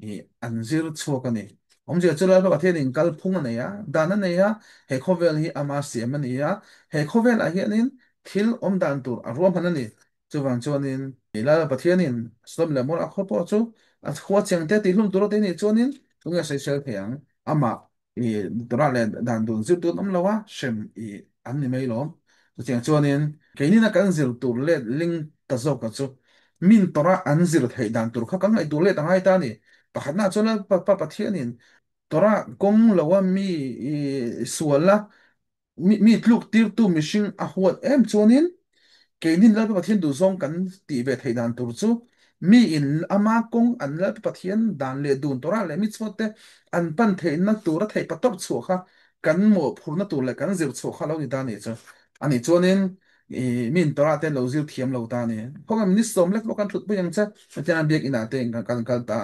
Speaker 1: i an zir chhuak ani awmzia chu Lalpa Pathian in kal phung a nei a dan a nei a he khawvel hi ama siam a ni a he khawvel ah hianin thil awm dan tur a ruahman a ni Chuvang chuanin Lal Pathianin Sodom leh Gomorrah khua pawh chu a khua chiang te tihhlum tur a ti nih chuanin tunge sawisel thei ang? Amah i Torah leh dan dun zir tun awm lo a, hrem i an ni mai lawm. Chutiang chuanin keinina kan zir tur let ling ta zawka chu min Torah an zir theih dan tur kha kan ngaihtuah let a ngai ta a ni. Pakhatnaah chuan Lal Pa Pathianin Torah kawng loa mi i suala mi mi tluk tirtu mihring a huat em chuanin keinin Lalpa Pathian duhzawng kan tih ve theih dan tur chu mi in ama kawng an Lalpa Pathian dan leh dun Torah leh mitzvot te an pan theihna tura theih patawp chhuah kha kan mawhphurhna tur leh kan zir chhuah kha lo ni ta ni chu ani chuanin i min Torah te lo zir thiam lo ta ni khawngam ni sawm lek pawh kan thut pui ang che hetiang biak inah te kan kan kal ta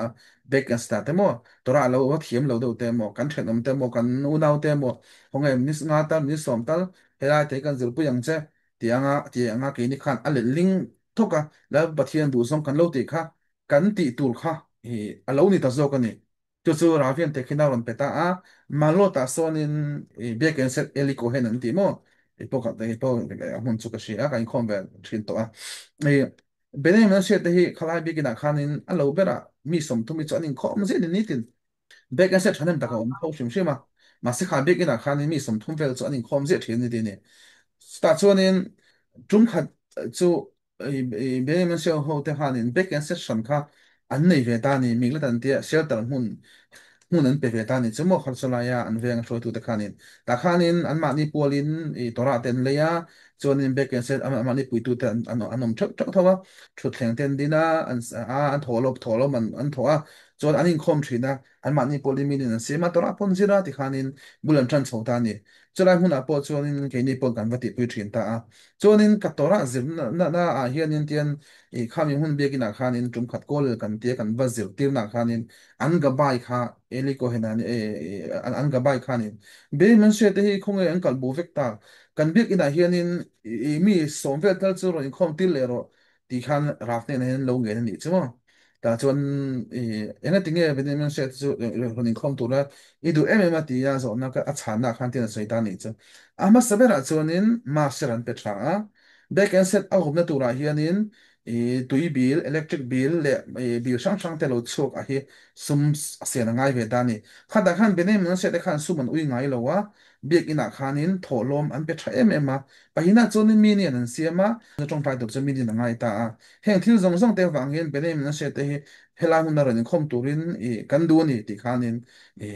Speaker 1: bek kan sta te maw Torah lo thiam lo deuh te maw kan thenawm te maw kan unau te maw khawnge ni nga tal ni sawm tal helai te kan zirpui ang che ti anga ti anga keini khan a let ling thawk a Lal Pathian duhzawng kan lo tih kha kan tih tur kha hi a lo ni ta zawk a ni chu chu Ravian te khina rawn pe ta a Malota sawnin i biakin set Eli Cohen an ti maw i pawh ka i pawh a hmun chu ka hria a ka inkhawm ve thin tawh a i. Bene man se te hi khalai bikinah khanin a lo bera mi 30 hi chu an inkhawm zet ni nitin bek an set thanem taka om tho hrim hrim a ma se kha bikinah khanin mi 30 vel chu an inkhawm zet thin ni ti ni ta chuanin tum khat chu bene man se ho te khanin bek an set hran kha an nei ve ta ni migla tan tia shelter hmun hmun an pe ve ta ni chu mo khar chalaya an veng hruai tu te khanin ta khanin an mahni pualin i tora ten leia chuanin bek an set an mahni puitu te an awm theuh theuh tho a thutthleng ten dina an a an thawhlawp thawhlawm an thaw a chuan an inkhawm thina an mahni pualin minin an siam a tora pawn zira ti khanin bul an tan chho ta ni chulai hmunah pawh chuanin keini pawh kan va tih pui thin ta a chuanin ka tora zir na na na ah hianin tian i khami hun biakinah khanin tum khat kawl kan tia kan va zir tir na khanin an gabai kha eli ko henan e an gabai khanin be man se te hi khonge an kal bo vek ta kan biak inah hianin i mi som vel tal chu ro inkhawm til le ro ti khan raf ne hian lo nge ni chu mo ta chuan i enga tinge be man se chu ro inkhawm tura i du em em a ti ya zo na ka a chan na khan tin a sei ta ni chu ama sabera chuanin ma seran pe tha a back and set a hupna tura hianin i tui bill electric bill le bill hrang hrang te lo chhuak a hi sum asian ngai ve ta ni khata khan bene mun se te khan sum an ui ngai lowa biak ina khanin tholom an pe tha em em a pahina chuanin mi ni an siama na tong pai tuk chu mi ni na ngai ta a heng thil zong zong te wang hian bene mun se te hi helai hun na ran khom turin i kan du ni ti khanin i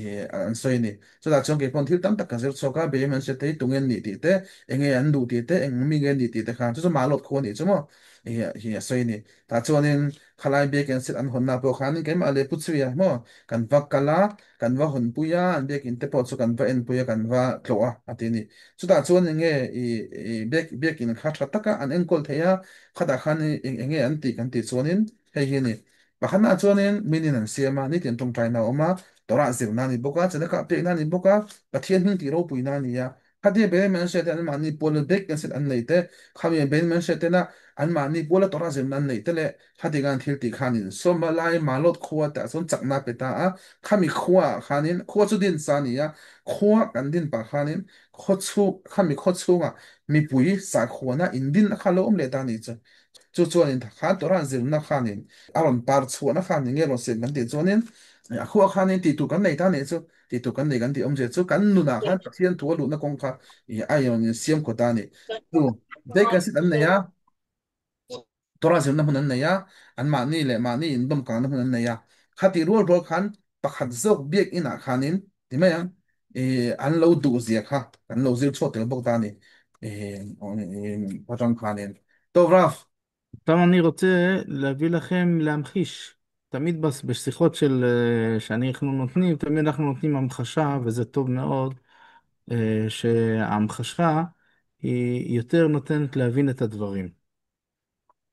Speaker 1: i an soi ni chu da chong ke pon thil tam tak ka zer choka be man se te tungen ni ti te enge an du ti te eng mi nge ni ti te khan chu chu ma lot kho ni chu mo hi hi soi ni ta chuanin khalai biak in sit an hon na pawh khanin keimah leh pu chuia maw kan va kala kan va hun puia an biak in te pawh chu kan va en puia kan va tlawh a ati ni chutah chuan enge i i biak biak in kha tha taka an enkawl theia khatah khan eng enge an tih kan tih chuanin hei hi ni pakhatna chuanin minin an siama nitin tawngtai na awma torah zirna ni bawka chenaka pek na ni bawka Pathian hming tih ropui na ni a khatia be man se te an mahni pual bek kan set an nei te khami ben man se te na an mahni puala torah zirna an nei te le hatigan thil ti khanin soma lai malot khuwa ta chon chakna pe ta a khami khuwa khanin khuwa chu din sa ni a khuwa kan din pa khanin kho chu khami kho chunga mi pui sa khuwa na in din kha lo om le ta ni chu chu chuan in kha toran zir na khanin aron par chu na khanin nge ron sen kan ti chuanin a khuwa khanin ti tu kan nei ta ni chu ti tu kan nei kan ti om je chu kan nu na khan Pathian thu lu na kong kha i ayon in siam ko ta ni tu de kan sit an nei a tora zir na hmun an nei a an mahni leh mahni in dawm kang na hmun an nei a khati rual rual khan pakhat zawk biak inah khanin ti mai ang i an lo duh zia kha kan lo zir chhuak tel bawk ta ni i atang khanin to raf.
Speaker 2: עכשיו אני רוצה להביא לכם להמחיש. תמיד בשיחות של שאנחנו נותנים, תמיד אנחנו נותנים המחשה, וזה טוב מאוד, שההמחשה היא יותר נותנת להבין את הדברים.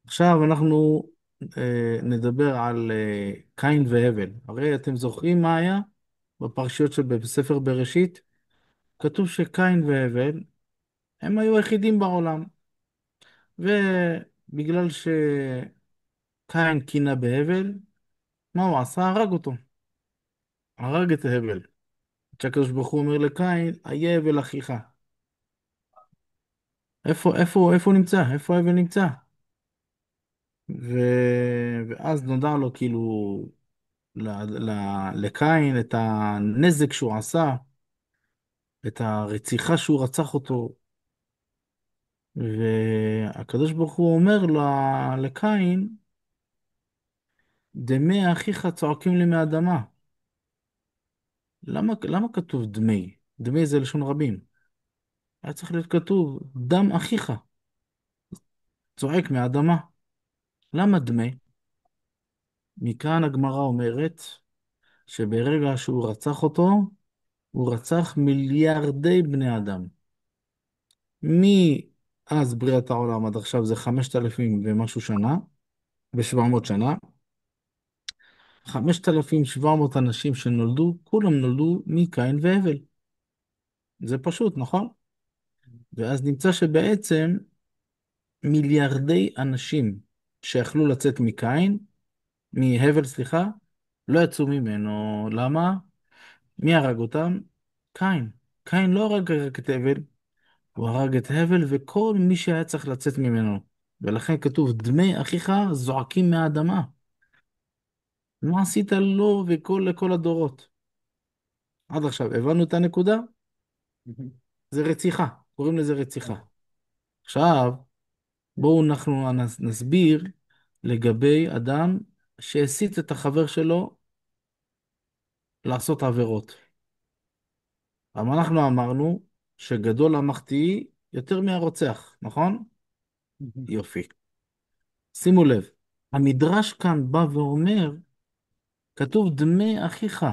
Speaker 2: עכשיו אנחנו נדבר על קין והבל. הרי אתם זוכרים מה היה בפרשיות שבספר בראשית? כתוב שקין והבל הם היו היחידים בעולם. ובגלל שקין קינה בהבל, מה הוא עשה? הרג אותו. הרג את הבל. שהקדוש ברוך הוא אומר לקין, איה הבל אחיך. איפה הוא נמצא? איפה הבל נמצא? ואז נודע לו לקין את הנזק שהוא עשה, את הרציחה שהוא רצח אותו. והקדוש ברוך הוא אומר לקין, דמי אחיך צועקים לי מהאדמה. למה כתוב דמי? דמי זה לשון רבים. היה צריך להיות כתוב דם אחיך צועק מהאדמה. למה דמי? מכאן הגמרא אומרת שברגע שהוא רצח אותו, הוא רצח מיליארדי בני אדם. מאז בריאת העולם עד עכשיו זה 5,000 ומשהו שנה, ו700 שנה. 5,700 אנשים שנולדו, כולם נולדו מקין והבל. זה פשוט, נכון? ואז נמצא שבעצם מיליארדי אנשים שיכלו לצאת מקין, מהבל, סליחה, לא יצאו ממנו. למה? מי הרג אותם? קין. קין לא הרג רק את הבל, הוא הרג את הבל וכל מי שהיה צריך לצאת ממנו. ולכן כתוב, דמי אחיך זועקים מהאדמה. מה עשית לו לכל הדורות? עד עכשיו, הבנו את הנקודה? זה רציחה, קוראים לזה רציחה. עכשיו, בואו אנחנו נסביר לגבי אדם שהסית את החבר שלו לעשות עבירות. אבל אנחנו אמרנו שגדול המחטיא יותר מהרוצח, נכון? יופי. שימו לב, המדרש כאן בא ואומר, כתוב דמי אחיך.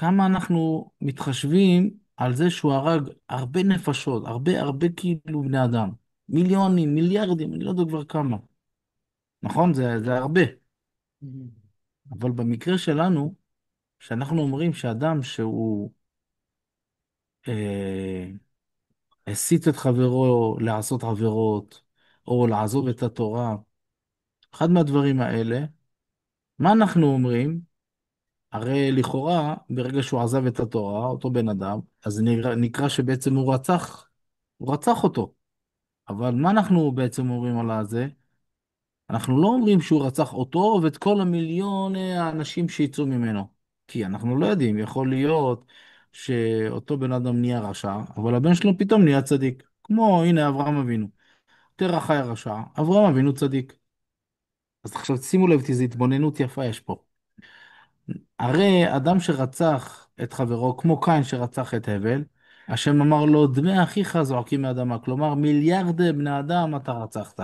Speaker 2: כמה אנחנו מתחשבים על זה שהוא הרג הרבה נפשות, הרבה הרבה בני אדם. מיליונים, מיליארדים, אני לא יודע כבר כמה. נכון? זה הרבה. אבל במקרה שלנו, שאנחנו אומרים שאדם שהוא הסית את חברו לעשות עבירות, או לעזוב את התורה, אחד מהדברים האלה, מה אנחנו אומרים? הרי לכאורה, ברגע שהוא עזב את התורה, אותו בן אדם, אז נקרא שבעצם הוא רצח אותו. אבל מה אנחנו בעצם אומרים על הזה? אנחנו לא אומרים שהוא רצח אותו ואת כל המיליון האנשים שיצאו ממנו. כי אנחנו לא יודעים, יכול להיות שאותו בן אדם נהיה רשע, אבל הבן שלו פתאום נהיה צדיק. כמו, הנה, אברהם אבינו. תרח היה רשע, אברהם אבינו צדיק. אז עכשיו שימו לב, איזו התבוננות יפה יש פה. הרי אדם שרצח את חברו, כמו קין שרצח את הבל, השם אמר לו, דמי אחיך זועקים מאדמה, כלומר מיליארדי בני אדם אתה רצחת.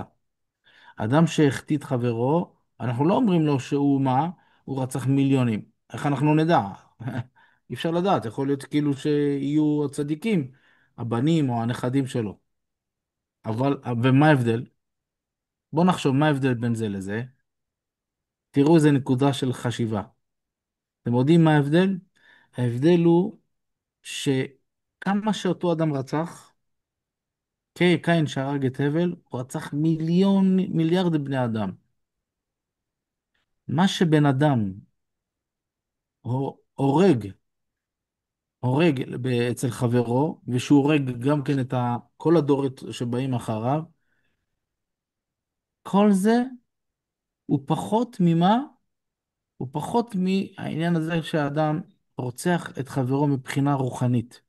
Speaker 2: אדם שהחטיא את חברו, אנחנו לא אומרים לו שהוא מה, הוא רצח מיליונים. איך אנחנו נדע? אי אפשר לדעת, יכול להיות שיהיו הצדיקים, הבנים או הנכדים שלו. אבל, ומה ההבדל? בוא נחשוב מה ההבדל בין זה לזה. תראו איזה נקודה של חשיבה. אתם יודעים מה ההבדל? ההבדל הוא שכמה שאותו אדם רצח, קין שהרג את הבל, הוא רצח מיליארד בני אדם. מה שבן אדם הורג אצל חברו, ושהוא הורג גם כן את כל הדורות שבאים אחריו, כל זה הוא פחות ממה? הוא פחות מהעניין הזה שהאדם רוצח את חברו מבחינה רוחנית.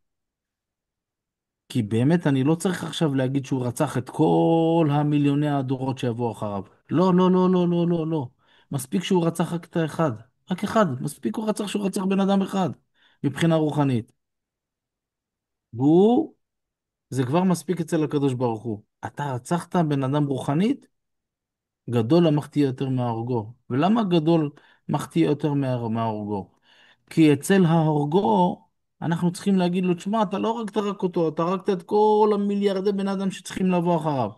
Speaker 2: כי באמת אני לא צריך עכשיו להגיד שהוא רצח את כל המיליוני הדורות שיבואו אחריו. לא, לא, לא, לא, לא, לא, לא. מספיק שהוא רצח רק את האחד. רק אחד. מספיק הוא רצח שהוא רצח בן אדם אחד. מבחינה רוחנית. זה כבר מספיק אצל הקדוש ברוך הוא. אתה רצחת בן אדם רוחנית? גדול המחטיא יותר מההורגו. ולמה גדול מחטיא יותר מההורגו? כי אצל ההורגו, אנחנו צריכים להגיד לו, תשמע, אתה לא הרגת רק אותו, אתה הרגת את כל המיליארדי בן אדם שצריכים לבוא אחריו.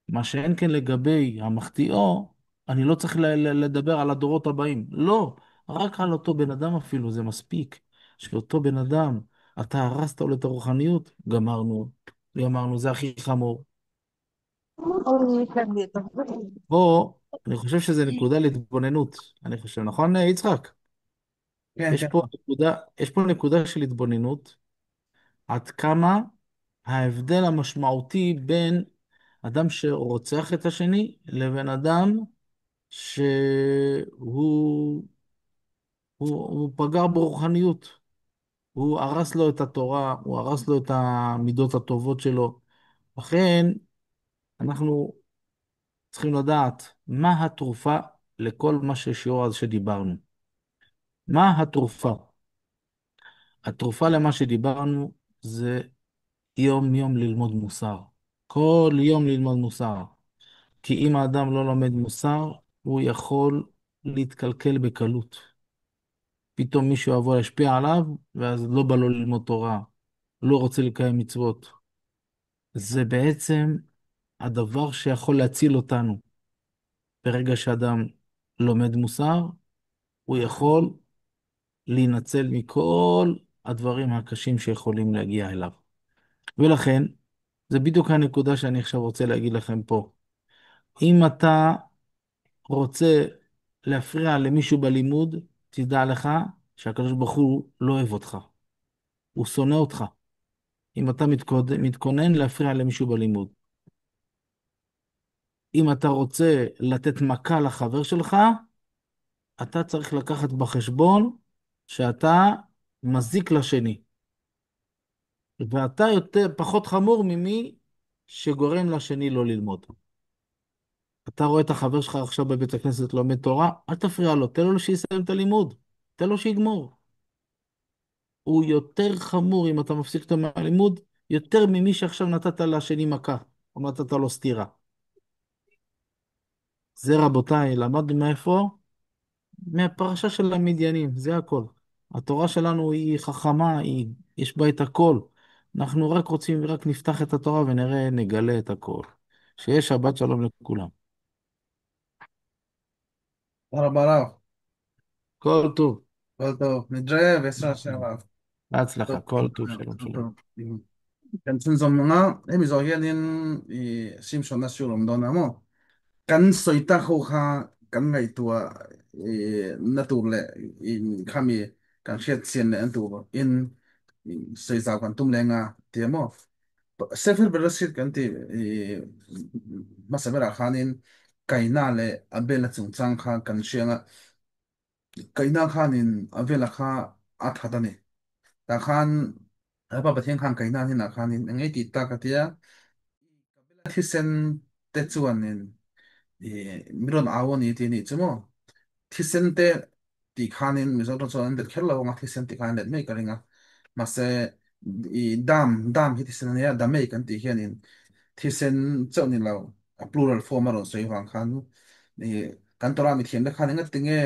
Speaker 2: מה שאין כן לגבי המחטיאו, אני לא צריך לדבר על הדורות הבאים. לא, רק על אותו בן אדם אפילו, זה מספיק. שאותו בן אדם, אתה הרסת לו את הרוחניות, גמרנו, גמרנו, זה הכי חמור. פה, אני חושב שזה נקודה להתבוננות, אני חושב, נכון, יצחק?
Speaker 1: כן, כן.
Speaker 2: יש פה נקודה של התבוננות, עד כמה ההבדל המשמעותי בין אדם שרוצח את השני, לבין אדם שהוא, הוא, הוא פגע ברוחניות. הוא הרס לו את התורה, הוא הרס לו את המידות הטובות שלו. לכן, אנחנו צריכים לדעת מה התרופה לכל מה ששיעור אז שדיברנו. מה התרופה? התרופה למה שדיברנו זה יום יום ללמוד מוסר. כל יום ללמוד מוסר. כי אם האדם לא לומד מוסר, הוא יכול להתקלקל בקלות. פתאום מישהו יבוא להשפיע עליו, ואז לא בא לו ללמוד תורה, לא רוצה לקיים מצוות. זה בעצם הדבר שיכול להציל אותנו. ברגע שאדם לומד מוסר, הוא יכול להינצל מכל הדברים הקשים שיכולים להגיע אליו. ולכן, זה בדיוק הנקודה שאני עכשיו רוצה להגיד לכם פה. אם אתה רוצה להפריע למישהו בלימוד, תדע לך שהקדוש ברוך הוא לא אוהב אותך. הוא שונא אותך. אם אתה מתכונן להפריע למישהו בלימוד. אם אתה רוצה לתת מכה לחבר שלך, אתה צריך לקחת בחשבון שאתה מזיק לשני. ואתה פחות חמור ממי שגורם לשני לא ללמוד. אתה רואה את החבר שלך עכשיו בבית הכנסת לומד תורה, אל תפריע לו, תן לו שיסיים את הלימוד, תן לו שיגמור. הוא יותר חמור אם אתה מפסיק אותו מהלימוד, יותר ממי שעכשיו נתת לשני מכה, או נתת לו סטירה. זה רבותיי, למדנו מאיפה? מהפרשה של המדיינים, זה הכל. התורה שלנו היא חכמה, יש בה את הכל. אנחנו רק רוצים, רק נפתח את התורה ונראה, נגלה את הכל. שיהיה שבת שלום לכולם.
Speaker 1: תודה רבה רב.
Speaker 2: כל טוב.
Speaker 1: כל טוב. נתראה בעזרת השם רב.
Speaker 2: בהצלחה, כל טוב, שלום שלום.
Speaker 1: Kan chun zom nga hemi zo hianin i sim shona siu lom don amo kan soita kho kha kan ngai tua i na tur le in khami kan hriat chian le an tu in sei zau kan tum le nga ti amo sefer berashit kan ti i masabera khanin kaina le abela chung chang kha kan hrianga kaina khanin abela kha a thadani ta khan apa pathian khan kaina ni na khanin ngai ti ta ka tia thisen te chuanin i miron awoni ti ni chumo thisen te ti khanin mizo to chuan det kherlo nga thisen ti khan let mei ka ringa ma se i dam dam hi thisen ania damei kan ti hianin thisen chau ni lo a plural form a ron soi wang khan i kan tora mi thiam le khan nga tinge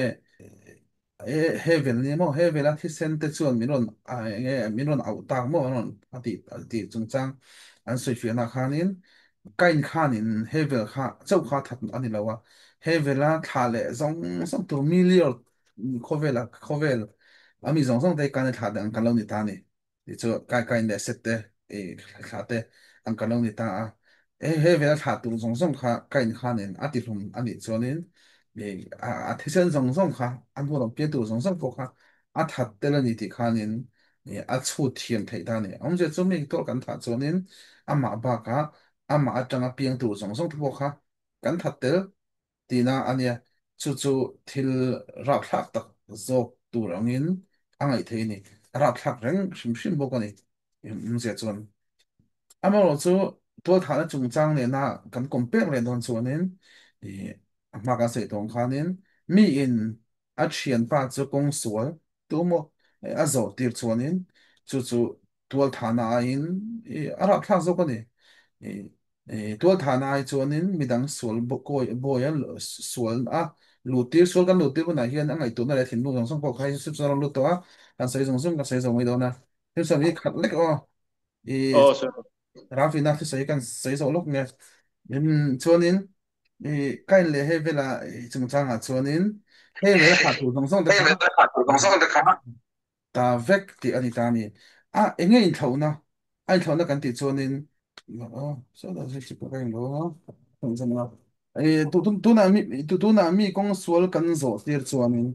Speaker 1: e hevel ni mo hevel a thisen te chuan miron a nge miron au tak mo ron ati ti chungchang an soi fi na khanin kain khanin hevel kha chau kha that ani lawa hevela tha le zong zong tur million khovel a khovel ami zong zong te kan tha dang kan lo ni ta ni ti chu kai kai ne set te e tha te ang kan lo ni ta a e hevela tha tur zong zong kha kain khanin ati hlum ani chuanin e a thisen zong zong kha an ho lam pe tur zong zong ko kha a that te la ni ti khanin e a chu thiam thei ta ni ong je chu mi to kan tha chuanin ama ba ka ama atanga piang tur zong zong pawh kha kan that tel tina ania chu chu thil rap thlak tak zawk tur angin angai thei ni rap thlak reng hrim hrim bawk ani zia chuan amaro chu tual thana chungchang le na kan compare le don chuanin i ma ka sei tong khanin mi in a thian pa chu kong sual tu mo a zo tir chuanin chu chu tual thana a in i a rap thlak zawk aniตัวฐานะไอ้ชวนินมีดังสวนบกอยบอยสวนอ่ะหลุดตีสวนกันหลุดตีบนไหนเฮียนอังไงตัวนั่นแหละถิ่นลูกสองสองพอใครสิบสองหลุดตัวกันใส่สองสองกันใส่สองไม่โดนนะที่สองนี้ขัดเล็กอ๋ออี
Speaker 3: Oh, sorry.
Speaker 1: ราฟินักที่ใส่กันใส่สองลูกเนี่ยอืมชวนินอีใกล้เลยให้เวลาจงจังอ่ะชวนินให้เวลาขาดตัวสองสองเด็กขา ta vek ti ani ta ni a enge in thlona ai thlona kan ti chuanin o so da se chi ka lo thong chang la e tu tu tu na mi tu tu na mi kong sual kan zo tir chuanin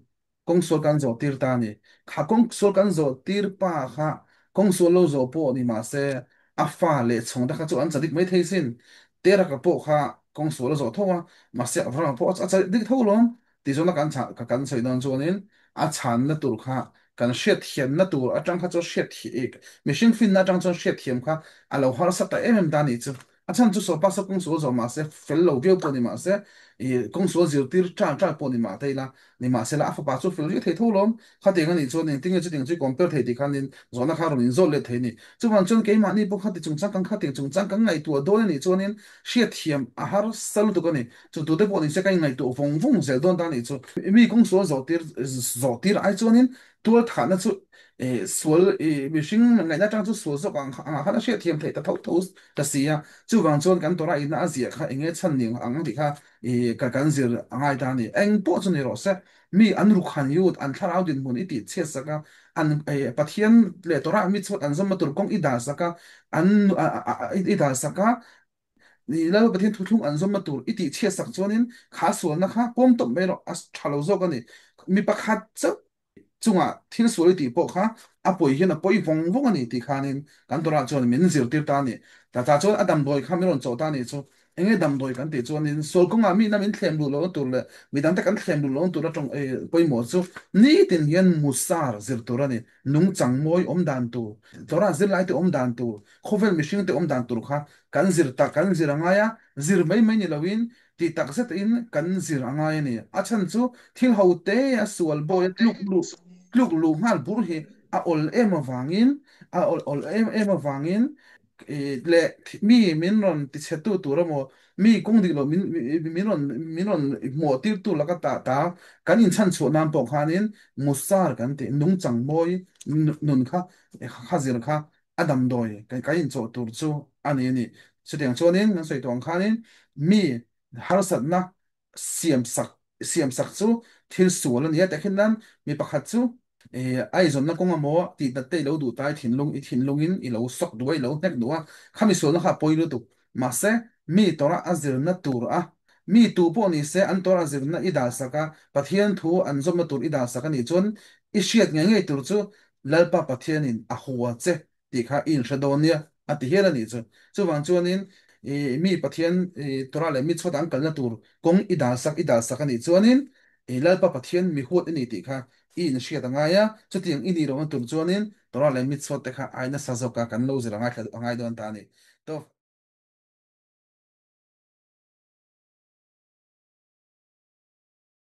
Speaker 1: kong sual kan zo tir ta ni kha kong sual kan zo tir pa kha kong sual lo zo po ni ma se a fa le chong da kha chu an chadik mai thei sin tera ka po kha kong sual zo thowa ma se avra po a chadik tho lom ti zo na kan cha ka kan soi don chuanin a chan na tur kha kan hriat thiam na tur atang kha chu hriat thi ek machine fin na atang chuan hriat thiam kha a lo har sa ta em em ta ni chu a chan chu so pa sa kong so zo ma se fel lo viau pawh ni ma se i kong so zir tir cha cha pawh ni ma te la ni ma se la a fa pa chu fel ri thei tho lom kha tiang ani chuan eng tinge chu ting chu compare thei ti khan in zona kha ron in zol le thei ni chu wan chuan keimah ni pawh kha ti chung chang kan kha ti chung chang kan ngai tu dawn ani chuan in hriat thiam a har sal tu ka ni chu tu te pawh ni se ka ngai tu vawng vawng zel dawn ta ni chu mi kong so zo tir zo tir ai chuan in ตัวฐานนะสุเออสวนเออมิชิงไงน่าจังจุสวนสกังอ่างฮะน่าเสียเทียมเทตะทบทุสตะเสียจู่บางชวนกันตัวไรน่าเสียค่ะเองเชันหนึ่งอังที่ค่ะเออกันกันเสียอังไงตานี่เองปวดจนนี่หรอเสมีอันรุขันยูอันทาราดินมุนอิติเชสกะอันเออปะเทียนเลตัวไรมิชวดอันสมมาตุรกงอิดาสกะอันอิดาสกะนี่แล้วประเทศทุกๆอันสมมาตุรอิติเชสักจวนินขาสวนนะคะก้มตบไม่หรอกอัสชาโลโซกันนี่มีประคัดเจ้า chunga thil sual ti pawh kha a pawi hian a pawi vawng vawng ani tih khanin kan tura chuan min zir tir ta ani ta ta chuan a damdawi kha min rawn chawh ta ani chu. Enge damdawi kan tih chuanin sual kawngah mi ina min thlem duh lohna tur leh midangte kan thlem duh lohna tura tawng pawimawh chu nitin hian musar zir tur a ni. Nungchang mawi awm dan tur, Torah zirlaite awm dan tur, khawvel mihringte awm dan tur kha kan zir tak kan zir a ngai a, zir mai mai ni loin tih tak zetin kan zir a ngai a ni. A chhan chu thil ho te a sual bawi a tluk luh tluk luh nghal bur hi a awl em avangin a awl awl em em avangin leh mi min rawn tichhetu tur emaw mi kawng dik loh min min rawn min rawn hmuh tirtu laka ta ta kan inchhan chhuah nan pawh khanin musar kan tih nungchang mawi nun kha kha zir kha a damdawi kan kan inchawh tur chu a ni a ni. Chutiang chuanin kan sawi tawh ang khanin mi harsatna siam sak siam sak chu thil sual a ni a tehkhin nan mi pakhat chu a eizawnna kawng emaw tih nat te i lo duh ta i thinlung i thinlungin i lo sawk duh a i lo hnek duh a khami sualna kha a pawi lutuk mahse mi tawrh a zirna tur a mi tu pawh ni se an tawrh a zirna i dah sak a Pathian thu an zawmna tur i dah sak a nih chuan i hriat ngei ngei tur chu Lalpa Pathianin a hua che tih kha i inhre dawn nia a ti hial a nih chu. Chuvang chuanin i mi Pathian i Torah leh mitzvot an kalna tur kawng i dalsak i dalsak a nih chuanin i Lalpa Pathian mi huat i ni tih kha i inhriat a ngai a, chutiang i nih lohna tur chuanin Torah leh mitzvot te kha ai nasa zawka kan lo zir a ngaithla a ngai dawn ta a ni. Tawp.